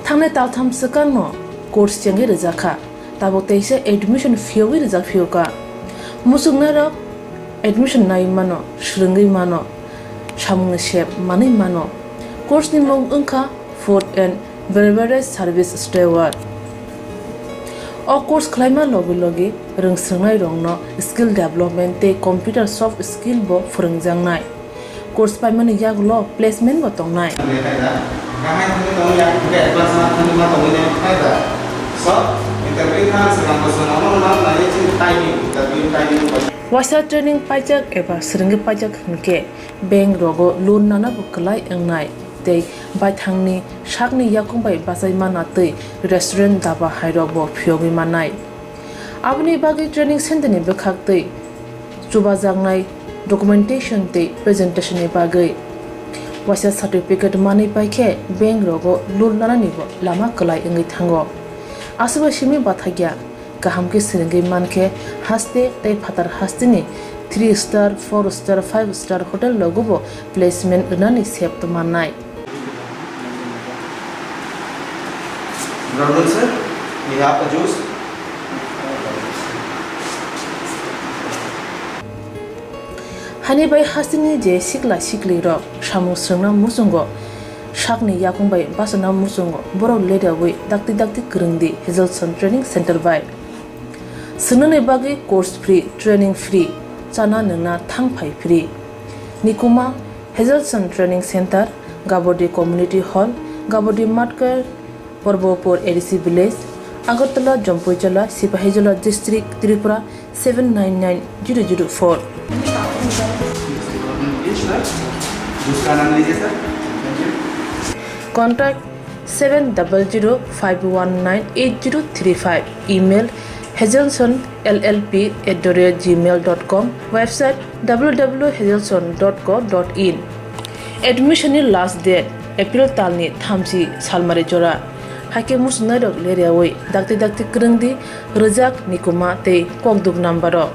Thangnai taltham swkangno course chengwi rwjakha. Tabuk teisa admission phiyogwi rijak phiyokha. Muchungnairok admission nai mano, swrwngwi mano, samungni sep manwi mano. Course ni mung wngkha Food and Beverage Service Steward. O course khlaima logi logi rwngswrwngnairokno skill development tei computer soft skill bo phwrwngjaknai. Course paimani yagulo placement bo tongnai. Waisa training paijak eba swrwngwi paijak hwnkhe bank rogo loan nana bo kwlai wngnai tei baithangni sakni yakung bai bachai mana tei restaurant, daba hairok bo phiyogwi mannai. Aboni bagwi training center ni bwkhak tei chubajaknai documentation tei presentation ni bagwi waisa certificate manwi paikhe bank rogo loan nanani bo lama kwlai wngwi thango. Aswkbai simi bathakya kaham khe swrwngwi mankhe haste tei phatar hasteni three star, four star, five star hotel rogo bo placement rwnani sep mannai. Brother sir, we have a juice. Hani bai hasteni je sikla sikli rok samung swrwngna muchungo, sakni yakung bai bachana muchungo, borok leriawi dakti dakti kwrwng di Hazelson Training Center bai. Swngnani bagwi course free, training free, chana nwngna thang phai free. Nikuma, Hazelson Training Center, Gabodi Community Hall, Gabodi Matkar, Porbopur A D C Village, Agartala, Jampuijala, Sipahijola District, Tripura seven nine nine zero zero four. Contact seven double zero five one nine eight zero three five, email hazelson L L P at the rate gmail dot com, website W W W hazelson dot co dot in. Admission ni last date April talni thamchi salmari jora. Haikhe muchungnairok leriawi dakti dakti kwrwng di, rwjak Nikuma tei kokduk number o.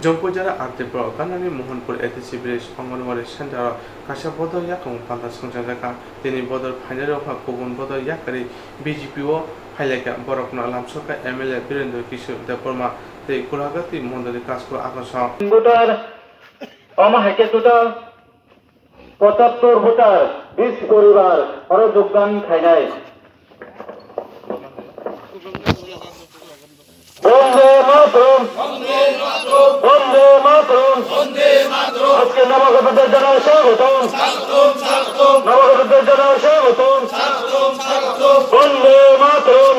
Jampuijala R T Block ganani Mohanpur A D C Village Anganwadi Center o kaisa bodol yakung panda songchajakha. Tini bodol phainairok wngkha kubun bodol yakarwi B J P o phailaikha. Borokno lamsokha M L A Birendra Kishore Debbarma tei Golagati Mondoli Kachkul Akosong. Voter, omo hai khe total pochattor voter, bis poribar oro jogdan khainai. Bonde Mataram! Bonde Mataram! আজকে নবাগতদের জানাই স্বাগতম। নবাগতদের জানাই স্বাগতম। বন্দে মাতরম।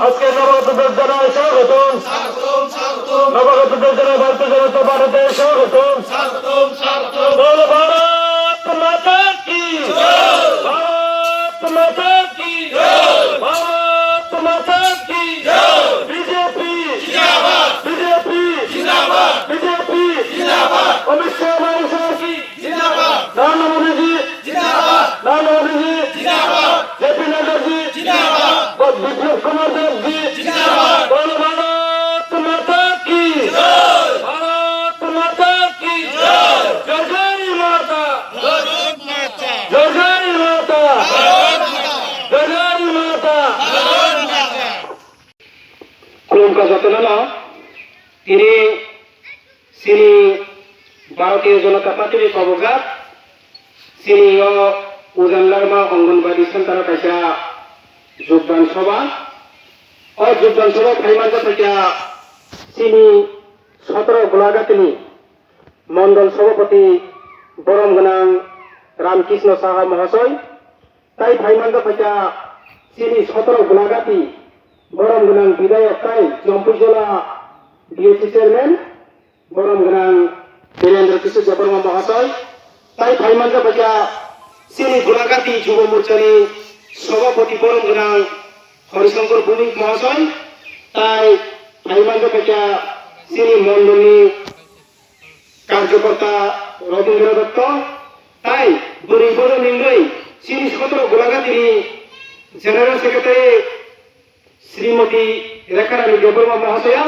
আজকে নবাগতদের জানাই স্বাগতম। নবাগতদের জানাই ভারতীয় জনতা পার্টিতে স্বাগতম। স্বাগতম, স্বাগতম। বলো ভারত মাতা কি জয়। ভারত মাতা কি জয়। ভারত মাতা কি জয়। বিজেপি জিন্দাবাদ। বিজেপি জিন্দাবাদ। বিজেপি জিন্দাবাদ। অমিত শাহ মানুষের কি জিন্দাবাদ। নরেন্দ্র মোদীজি জিন্দাবাদ। নরেন্দ্র মোদীজি জিন্দাবাদ। জেপি নাড্ডাজি জিন্দাবাদ। বিপ্লব কুমার দেবজি জিন্দাবাদ। বলো ভারত মাতা কি জয়। ভারত মাতা কি জয়। জয় জয় মাতা। ভারত মাতা। জয় জয় মাতা। ভারত মাতা। জয় জয় মাতা। ভারত মাতা। Khulumkha jotono no, tini chini Bharatiya Janata Party ni kobojak, chini o Ujan Larma Anganwadi Center o kaisa jogdan sabha. O jogdan sabha phai manjak kha chini sotoro Golaghati ni Mondol Sabhapati borom gwnang Ramkrishna Saha Mahasoi. Tai phai manjak kha chini sotoro Golaghati borom gwnang bidayok tai Jampuijala B H C chairman borom gwnang Birendra Kishore Debbarma Mahasoi. Tai phai manjak kha chini Golaghati Jubo Morchani Sabhapati borom gwnang Horishankar Bhowmik Mahasoi. Tai phai manjak kha chini mondolni karjokorta Rabindra Dotto, tai bwrwi bodo ningwi chini sotoro Golaghati ni General Secretary Srimati Rekha Rani Debbarma Mahasaya,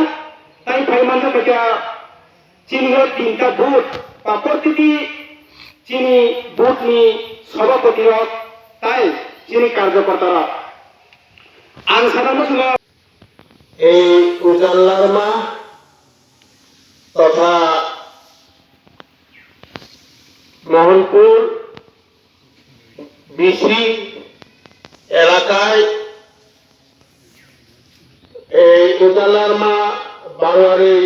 tai phai manjak kha chini o tinta booth ba protiti chini booth ni sabhapati rok tai chini karjokorta rok. Ang sana muchungo. Ei Ujan Larma totha Mohanpur B C elakai ei Ujan Larma Barwari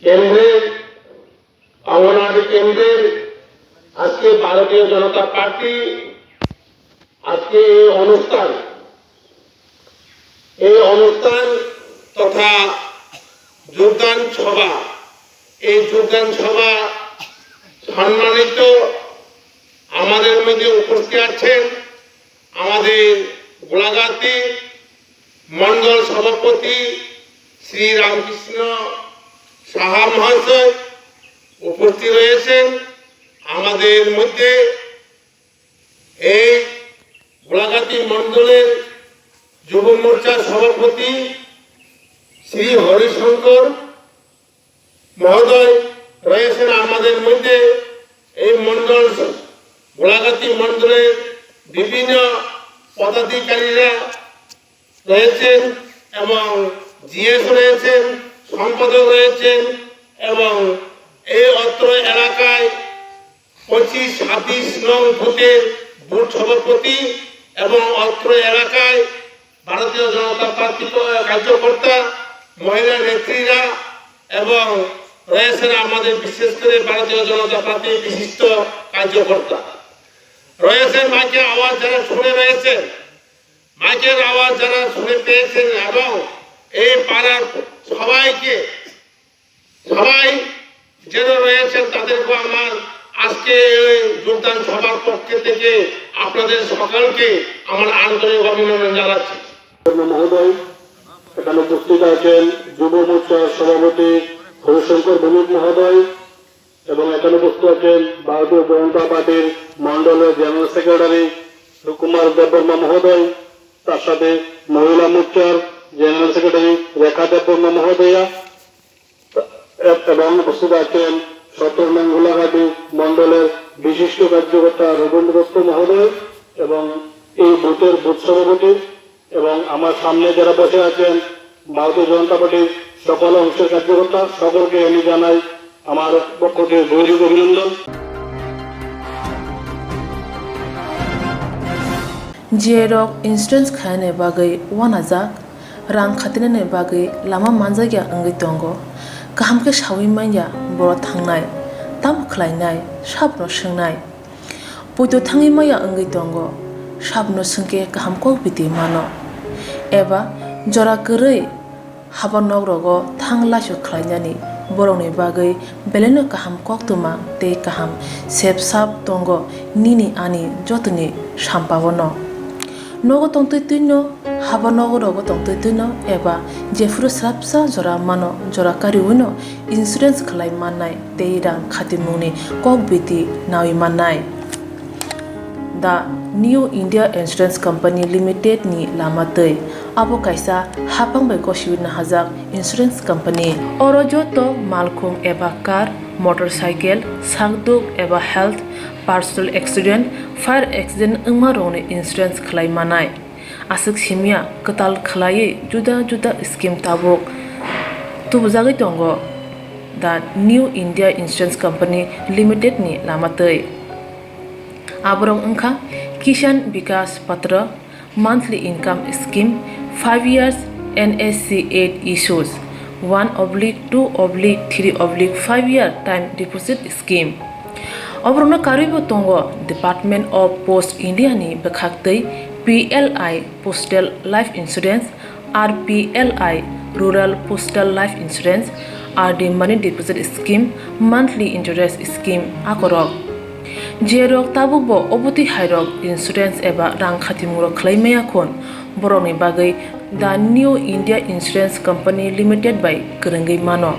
kendri Anganwadi kendri ajke Bharatiya Janata Party ajke ei onusthan, ei onusthan totha jogdan sabha, ei jogdan sabha সম্মানিত আমাদের মধ্যে উপস্থিত আছেন আমাদের গোলাঘাটি মণ্ডল সভাপতি শ্রী রামকৃষ্ণ সাহা মহাশয় উপস্থিত রয়েছেন আমাদের মধ্যে। এই গোলাঘাটি মণ্ডলের যুব মোর্চার সভাপতি শ্রী হরিশঙ্কর মহোদয় রয়েছেন আমাদের মধ্যে। এই মণ্ডল, গোলাঘাটি মণ্ডলের বিভিন্ন পদাধিকারীরা রয়েছেন এবং জিএস রয়েছেন, সম্পাদক রয়েছেন এবং এই অত্র এলাকায় পঁচিশ ছাব্বিশ নং বুথের বুথ সভাপতি এবং অত্র এলাকায় ভারতীয় জনতা পার্টি ক-, কার্যকর্তা, মহিলা নেত্রীরা এবং রয়েছেন আমাদের বিশেষ করে ভারতীয় জনতা পার্টির বিশিষ্ট কার্যকর্তা। রয়েছেন মাইকের আওয়াজ যারা শুনে রয়েছেন, মাইকের আওয়াজ যারা শুনে পেয়েছেন এবং এই পাড়ার সবাইকে, সবাই যেন রয়েছেন তাদেরকে আমার আজকে এই যোগদান সভার পক্ষ থেকে আপনাদের সকলকে আমার আন্তরিক অভিনন্দন জানাচ্ছি। মহোদয়, এখানে উপস্থিত আছেন যুব মোর্চার সভাপতি হরিশঙ্কর ভৌমিক মহোদয় এবং এখানে উপস্থিত আছেন ভারতীয় জনতা পার্টির মণ্ডলের জেনারেল সেক্রেটারি সুকুমার দেববর্মা মহোদয়, তার সাথে মহিলা মোর্চার জেনারেল সেক্রেটারি রেখা দেববর্মা মহোদয়া এ-, এবং উপস্থিত আছেন সত্তর নং গোলাঘাটি মণ্ডলের বিশিষ্ট কার্যকর্তা রবীন্দ্র দত্ত মহোদয় এবং এই বুথের বুথ সভাপতি এবং আমার সামনে যারা বসে আছেন ভারতীয় জনতা পার্টির সকল অংশের কার্যকর্তা, সকলকে আমি জানাই আমার পক্ষ থেকে গৌরব অভিনন্দন। G I rok insurance khainani bagwi uanajak, rang khatinani bagwi lama manjakya wngwi tongo. Kaham khe saui manya borok thangnai, tamo khlainai, sabno swngnai. Poito thangwi maya wngwi tongo, sabno swngkhe kaham kok biti mano. Eba jora kwrwi Haba nok rogo thang laisok khlainani borokni bagwi belaino kaham koktwma tei kaham sep sap tongo nini ani jotoni sampao no. Nogo tongtwi twino, haba nogo rogo tongtwi twino eba jephuru swrapsa jora mano jora kariwino insurance khlai mannai tei rang khatimungni kok biti nawi mannai. The New India Insurance Company Limited ni lama twi. Abo kaisa haphang bai gosiwi nahajak insurance company. Oro joto malkhung eba car, motorcycle, sakduk eba health, personal accident, fire accident wngma rokni insurance khlai manai. Aswk simya kwtal khlaiwi juda juda scheme tabuk tubujagwi tongo the New India Insurance Company Limited ni lama twi. Aborok wngkha Kisan Vikas Patra, monthly income scheme, five years N S C eight issues, one oblique two oblique three oblique five year time deposit scheme. Oborokno karwibo tongo Department of Post India ni bwkhak twi P L I Postal Life Insurance, R P L I Rural Postal Life Insurance, R D Money Deposit Scheme, Monthly Interest Scheme akorok. Jerok tabukbo obotwi hairok insurance eba rang khatimungrok khlai maya khun, borokni bagwi The New India Insurance Company Limited bai kwrwngwi mano.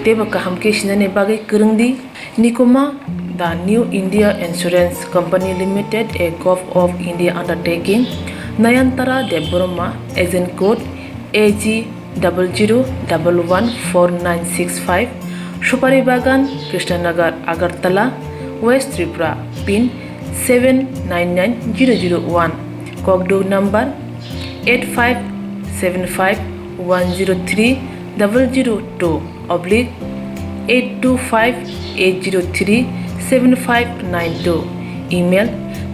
Teibo kaham khe sinani bagwi kwrwng di. Nikuma, The New India Insurance Company Limited, a Govt of India undertaking, Nayantara Debbarma, agent code A G double zero double one four nine six five, Supari Bagan, Krishnanagar, Agartala, West Tripura, pin seven nine nine zero zero one, kokduk number eight five seven five one zero three double zero two oblique eight two five eight zero three seven five nine two, email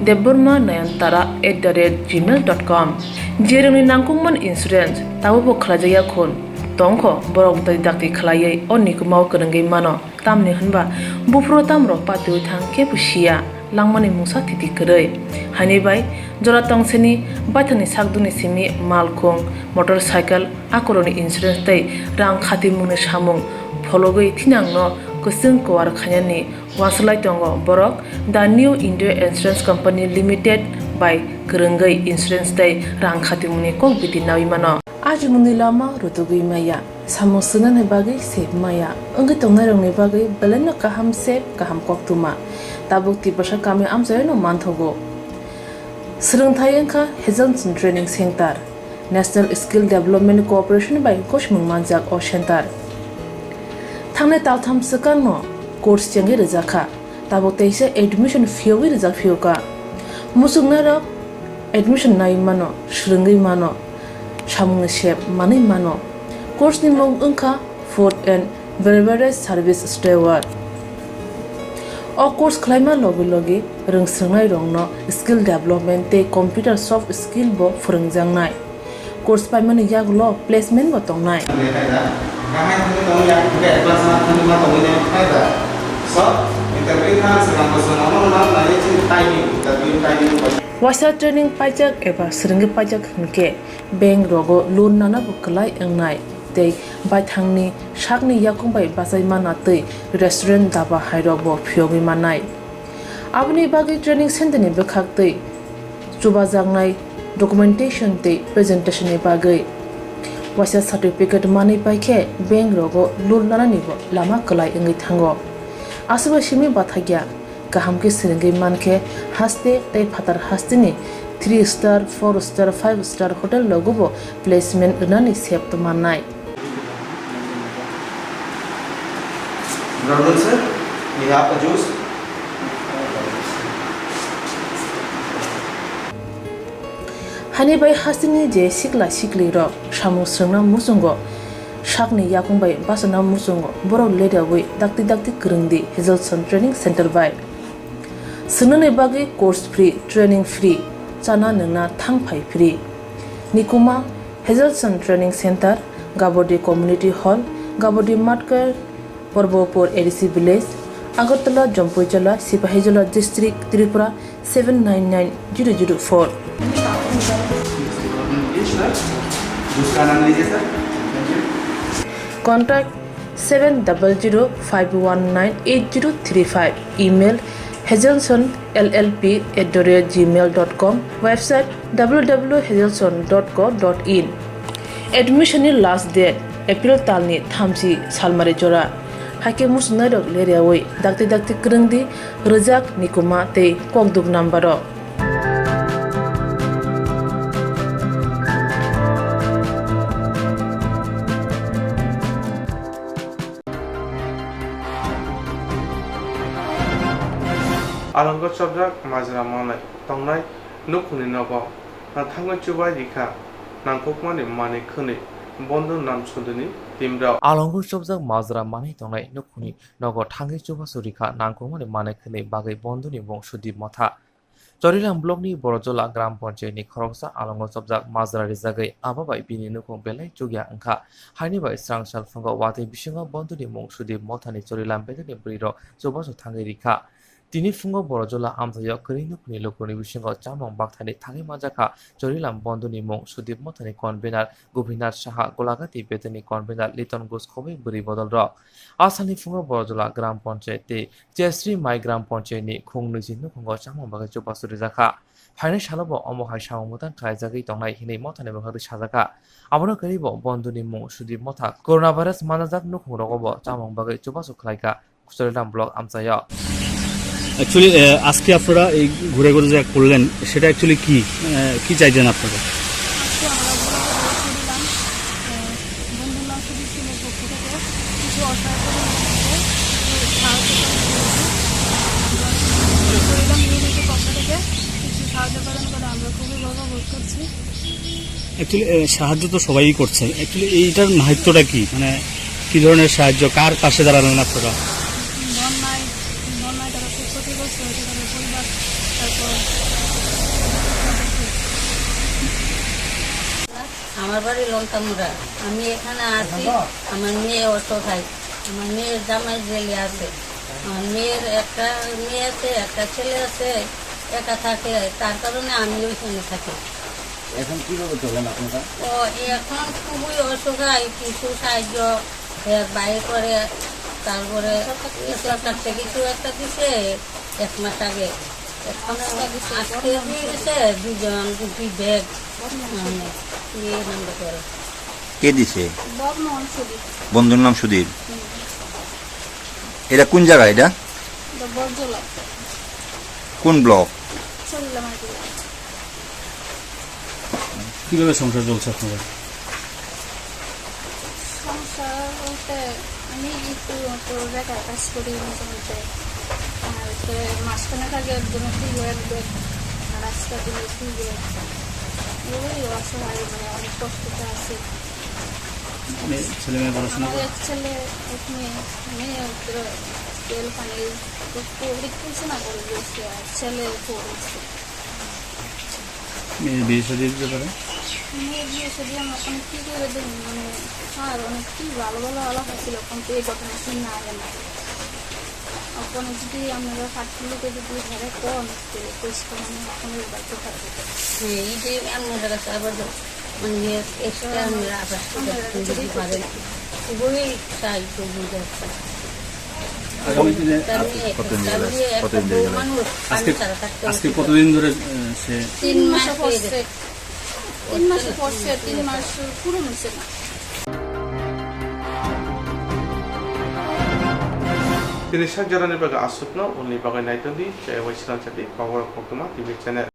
debbarma nayantara at the rate gmail dot com. Jerokni nangkukmani insurance tabukbo khlaijakya khun tongkho, borok tei dakti khlaiwi o nikumao kwrwngwi mano. Tamni hwnba buphuru tamrok patiwi thang kebo siya, langmani mungsa thiti kwrwi. Haini bai jora tongsini baithangni sakdukni simi malkhung, motorcycle, akorokni insurance tei rang khatimungni samung phologwi thinangno kwchwng kwar khainani uansuk lai tongo borok The New India Insurance Company Limited bai kwrwngwi insurance tei rang khatimungni kok biti nawi mano. Ajimungni lama rutugwi maya, samung swngnani bagwi sep maya, wngwi tongnairokni bagwi belaino kaham sep, kaham koktwma. Tabuk Tiprasa kami amchaino manthogo. Swrwngthai wngkha Hazelson Training Center. National Skill Development Corporation bai gosimung manjak o center. Thangnai taltham swkangno course chengwi rwjakha, tabuk teisa admission phiyogwi rwjak phiyokha. Muchungnairok admission naiwi mano, swrwngwi mano, samungni sep manwi mano. Course ni mung wngkha Food and Beverage Service Steward. O course khlaima logi logi rwngswrwngnairokno skill development tei computer soft skill bo phwrwngjaknai. Course paimani yagulo placement bo tongnai. Waisa training paijak eba swrwngwi paijak hwnkhe bank rogo loan nana bo kwlai wngnai tei baithangni sakni yakung bai bachai mana tei restaurant daba hairok bo phiyogwi mannai. Aboni bagwi training center ni bwkhak twi chubajaknai documentation tei presentation ni bagwi waisa certificate manwi paikhe bank rogo loan nanani bo lama kwlai wngwi thango. Aswkbai simi bathakya kaham khe swrwngwi mankhe haste tei phatar hasteni three star, four star, five star hotel rogo bo placement rwnani sep tongmannai. Good afternoon, sir. We have a juice. Hani bai hasteni je sikla sikli rok samung swrwngna muchungo sakni yakung bai bachana muchungo borok ledawi dakti dakti kwrwng di Hazelson Training Center bai. Swngnani bagwi course free, training free, chana nwngna thang phai free. Nikuma Hazelson Training Center, Gabodi Community Hall, Gabodi Matkar, Porbopur A D C Village, Agartala, Jampuijala, Sipahijola District, Tripura seven nine nine zero zero four. उसका नाम लीजिए sir. Contact seven double zero five one nine eight zero three five. Email hazelson L L P at the rate gmail dot com. Website W W W hazelson dot co dot in. Admission ni last date April talni thamchi salmari jora. Haikhe muchungnairok leriawi dakti dakti kwrwngdi rwjak, nikuma tei kokduk number rok. Alongo chopjak majra manwi tongnai nukhungni nogo thangwi chubai rikha nangkukmani manwi khwnwi Bondhu Nam Sudhirni team rok. Alongo chopjak majra manwi tongnai nukhungni nogo thangwi chubachu rikha nangkukmani manwi khwnwi bagwi Bondhuni mung Sudip Motha. Chorilam blockni Borojola gram panchayatni khoroksa alongo chopjak majra rijagwi abo bai bini nukhung belai chukya wngkha. Haini bai srang sal phungo watwi bisingo Bondhuni mung Sudip Mothani Chorilam belerni bwrwirok chubachu thangwi rikha. Tini phungo Borojola amchaio kwrwi nukhungni lukurokni bisingo chamung bakthani thangwi manjakha Chorilam Bondhuni mung Sudip Mothani convener Gopinath Saha, Golagati betonni convener Liton Ghosh khobwi bwrwi bodolrok. Asalni phungo Borojola gram panchayat tei Chesri Mai gram panchayatni khung nwichi nukhungo chamung bagwi chubachu rijakha. Phainai salobo omo hai samung mwtang khlaijagwi tongnai hinwi Mothani bwkhaktwi sajakha. Abono kwrwibo Bondhuni mung Sudip Motha coronavirus manjak nukhungrogobo chamung bagwi chubachu khlaikha Chorilam block amchaio. Actually, আহ, আজকে আপনারা এই ঘুরে ঘুরে যা করলেন, সেটা actually কি? আহ, কি চাইছেন আপনারা? আজকে আমরা ঘুরে ঘুরে ঘুরলাম। আহ, বন্ধু নাম শুধু ছিল পক্ষ থেকে কিছু অসহায় গরিব মানুষদের সাহায্য করার জন্য আমরা পরিবার ইউনিটের পক্ষ থেকে কিছু সাহায্য প্রদান করে আমরা খুবই গর্ববোধ করছি। অ্যাকচুয়ালি, এ, সাহায্য তো সবাই করছে। অ্যাকচুয়ালি এইটার মাহাত্ম্যটা কি? মানে, কি ধরনের সাহায্য? কার পাশে দাঁড়ালেন আপনারা? বন্যায়, বন্যায় তারা খুব ক্ষতিগ্রস্ত হয়েছে, তাদের পরিবার, তারপর আমার বাড়ি লঙ্কামুড়া। আমি এখানে আছি, আমার মেয়ে অসহায়, আমার মেয়ের জামাই জেলে আছে। আমার মেয়ের একটা মেয়ে আছে, একটা ছেলে আছে, একা থাকে, তার কারণে আমি ওইখানে থাকি। এখন কিভাবে চলেন আপনারা? ও এখন খুবই অসহায়, কিছু সাহায্য এর বাইরে করে, তারপরে সরকার থেকে কিছু একটা দিছে এক মাস আগে। এখন আজকে দিয়ে গেছে দুজন, দুটি ব্যাগ। মানে, ইয়ে মনে করে। কে দিছে? বন্ধুর নাম সুধীর। হুম। এটা কোন জায়গা এটা? এটা বরজলা। কোন ব্লক? চল্লিলা মার্কেট। কিভাবে সংসার চলছে আপনাদের? সংসার বলতে আমি একটু, একটু বেকার কাজ করি মাঝে মধ্যে। আর তো মাঝখানে থাকে একজনের দুই ব্যাগ, আর আজকে দিলে দুই ব্যাগ। এভাবেই অসহায়, মানে, অনেক কষ্টতে আছি। মেয়ে, ছেলে মেয়ে পড়াশোনা আমার করে? এক ছেলে, এক মেয়ে। মেয়ে তো টুয়েলভ ফাইনাল, তো পড়ে, পড়াশোনা করে গেছে, আর ছেলে পড়ছে। মেয়ের বিয়ে শাদীর ব্যাপারে? মেয়ের বিয়ে শাদী আমরা এখন কি করে দেবো? মানে, স্যার, অনেক কি ভালো ভালো আলাপ আছিল, এখন তো এই ঘটনা শুনে আগে না। এখন যদি আপনারা ফাটফুলিতে যদি ধরে কোন, তো পরিষ্কার মানে এখন এই বাড়িতে থাকবে। হ্যাঁ, এই যে আপনাদের কাছে আবার মানে, এক্সট্রা আমরা আবার সুযোগ দিতে পারেন। খুবই সাহায্য হয়ে যাচ্ছে। আগামী দিনে তার মেয়ে, কতদিন তার গেলে? মেয়ে একটা কতদিন ধরে বউ গেলে? মানুষ, আজকে, আমি ছাড়া থাকতে আজকে পারছি না। কতদিন ধরে, আহ, সে তিন মাস হয়ে গেছে। তিন মাস পড়ছে, তিন মাস পড়ছে, তিন মাস পূরণ হচ্ছে না। Tini sak jorani bagwi aswkno, ulni bagwi naitokdi, chayawai swnamsadi, Kokborok Koktwma T V channel.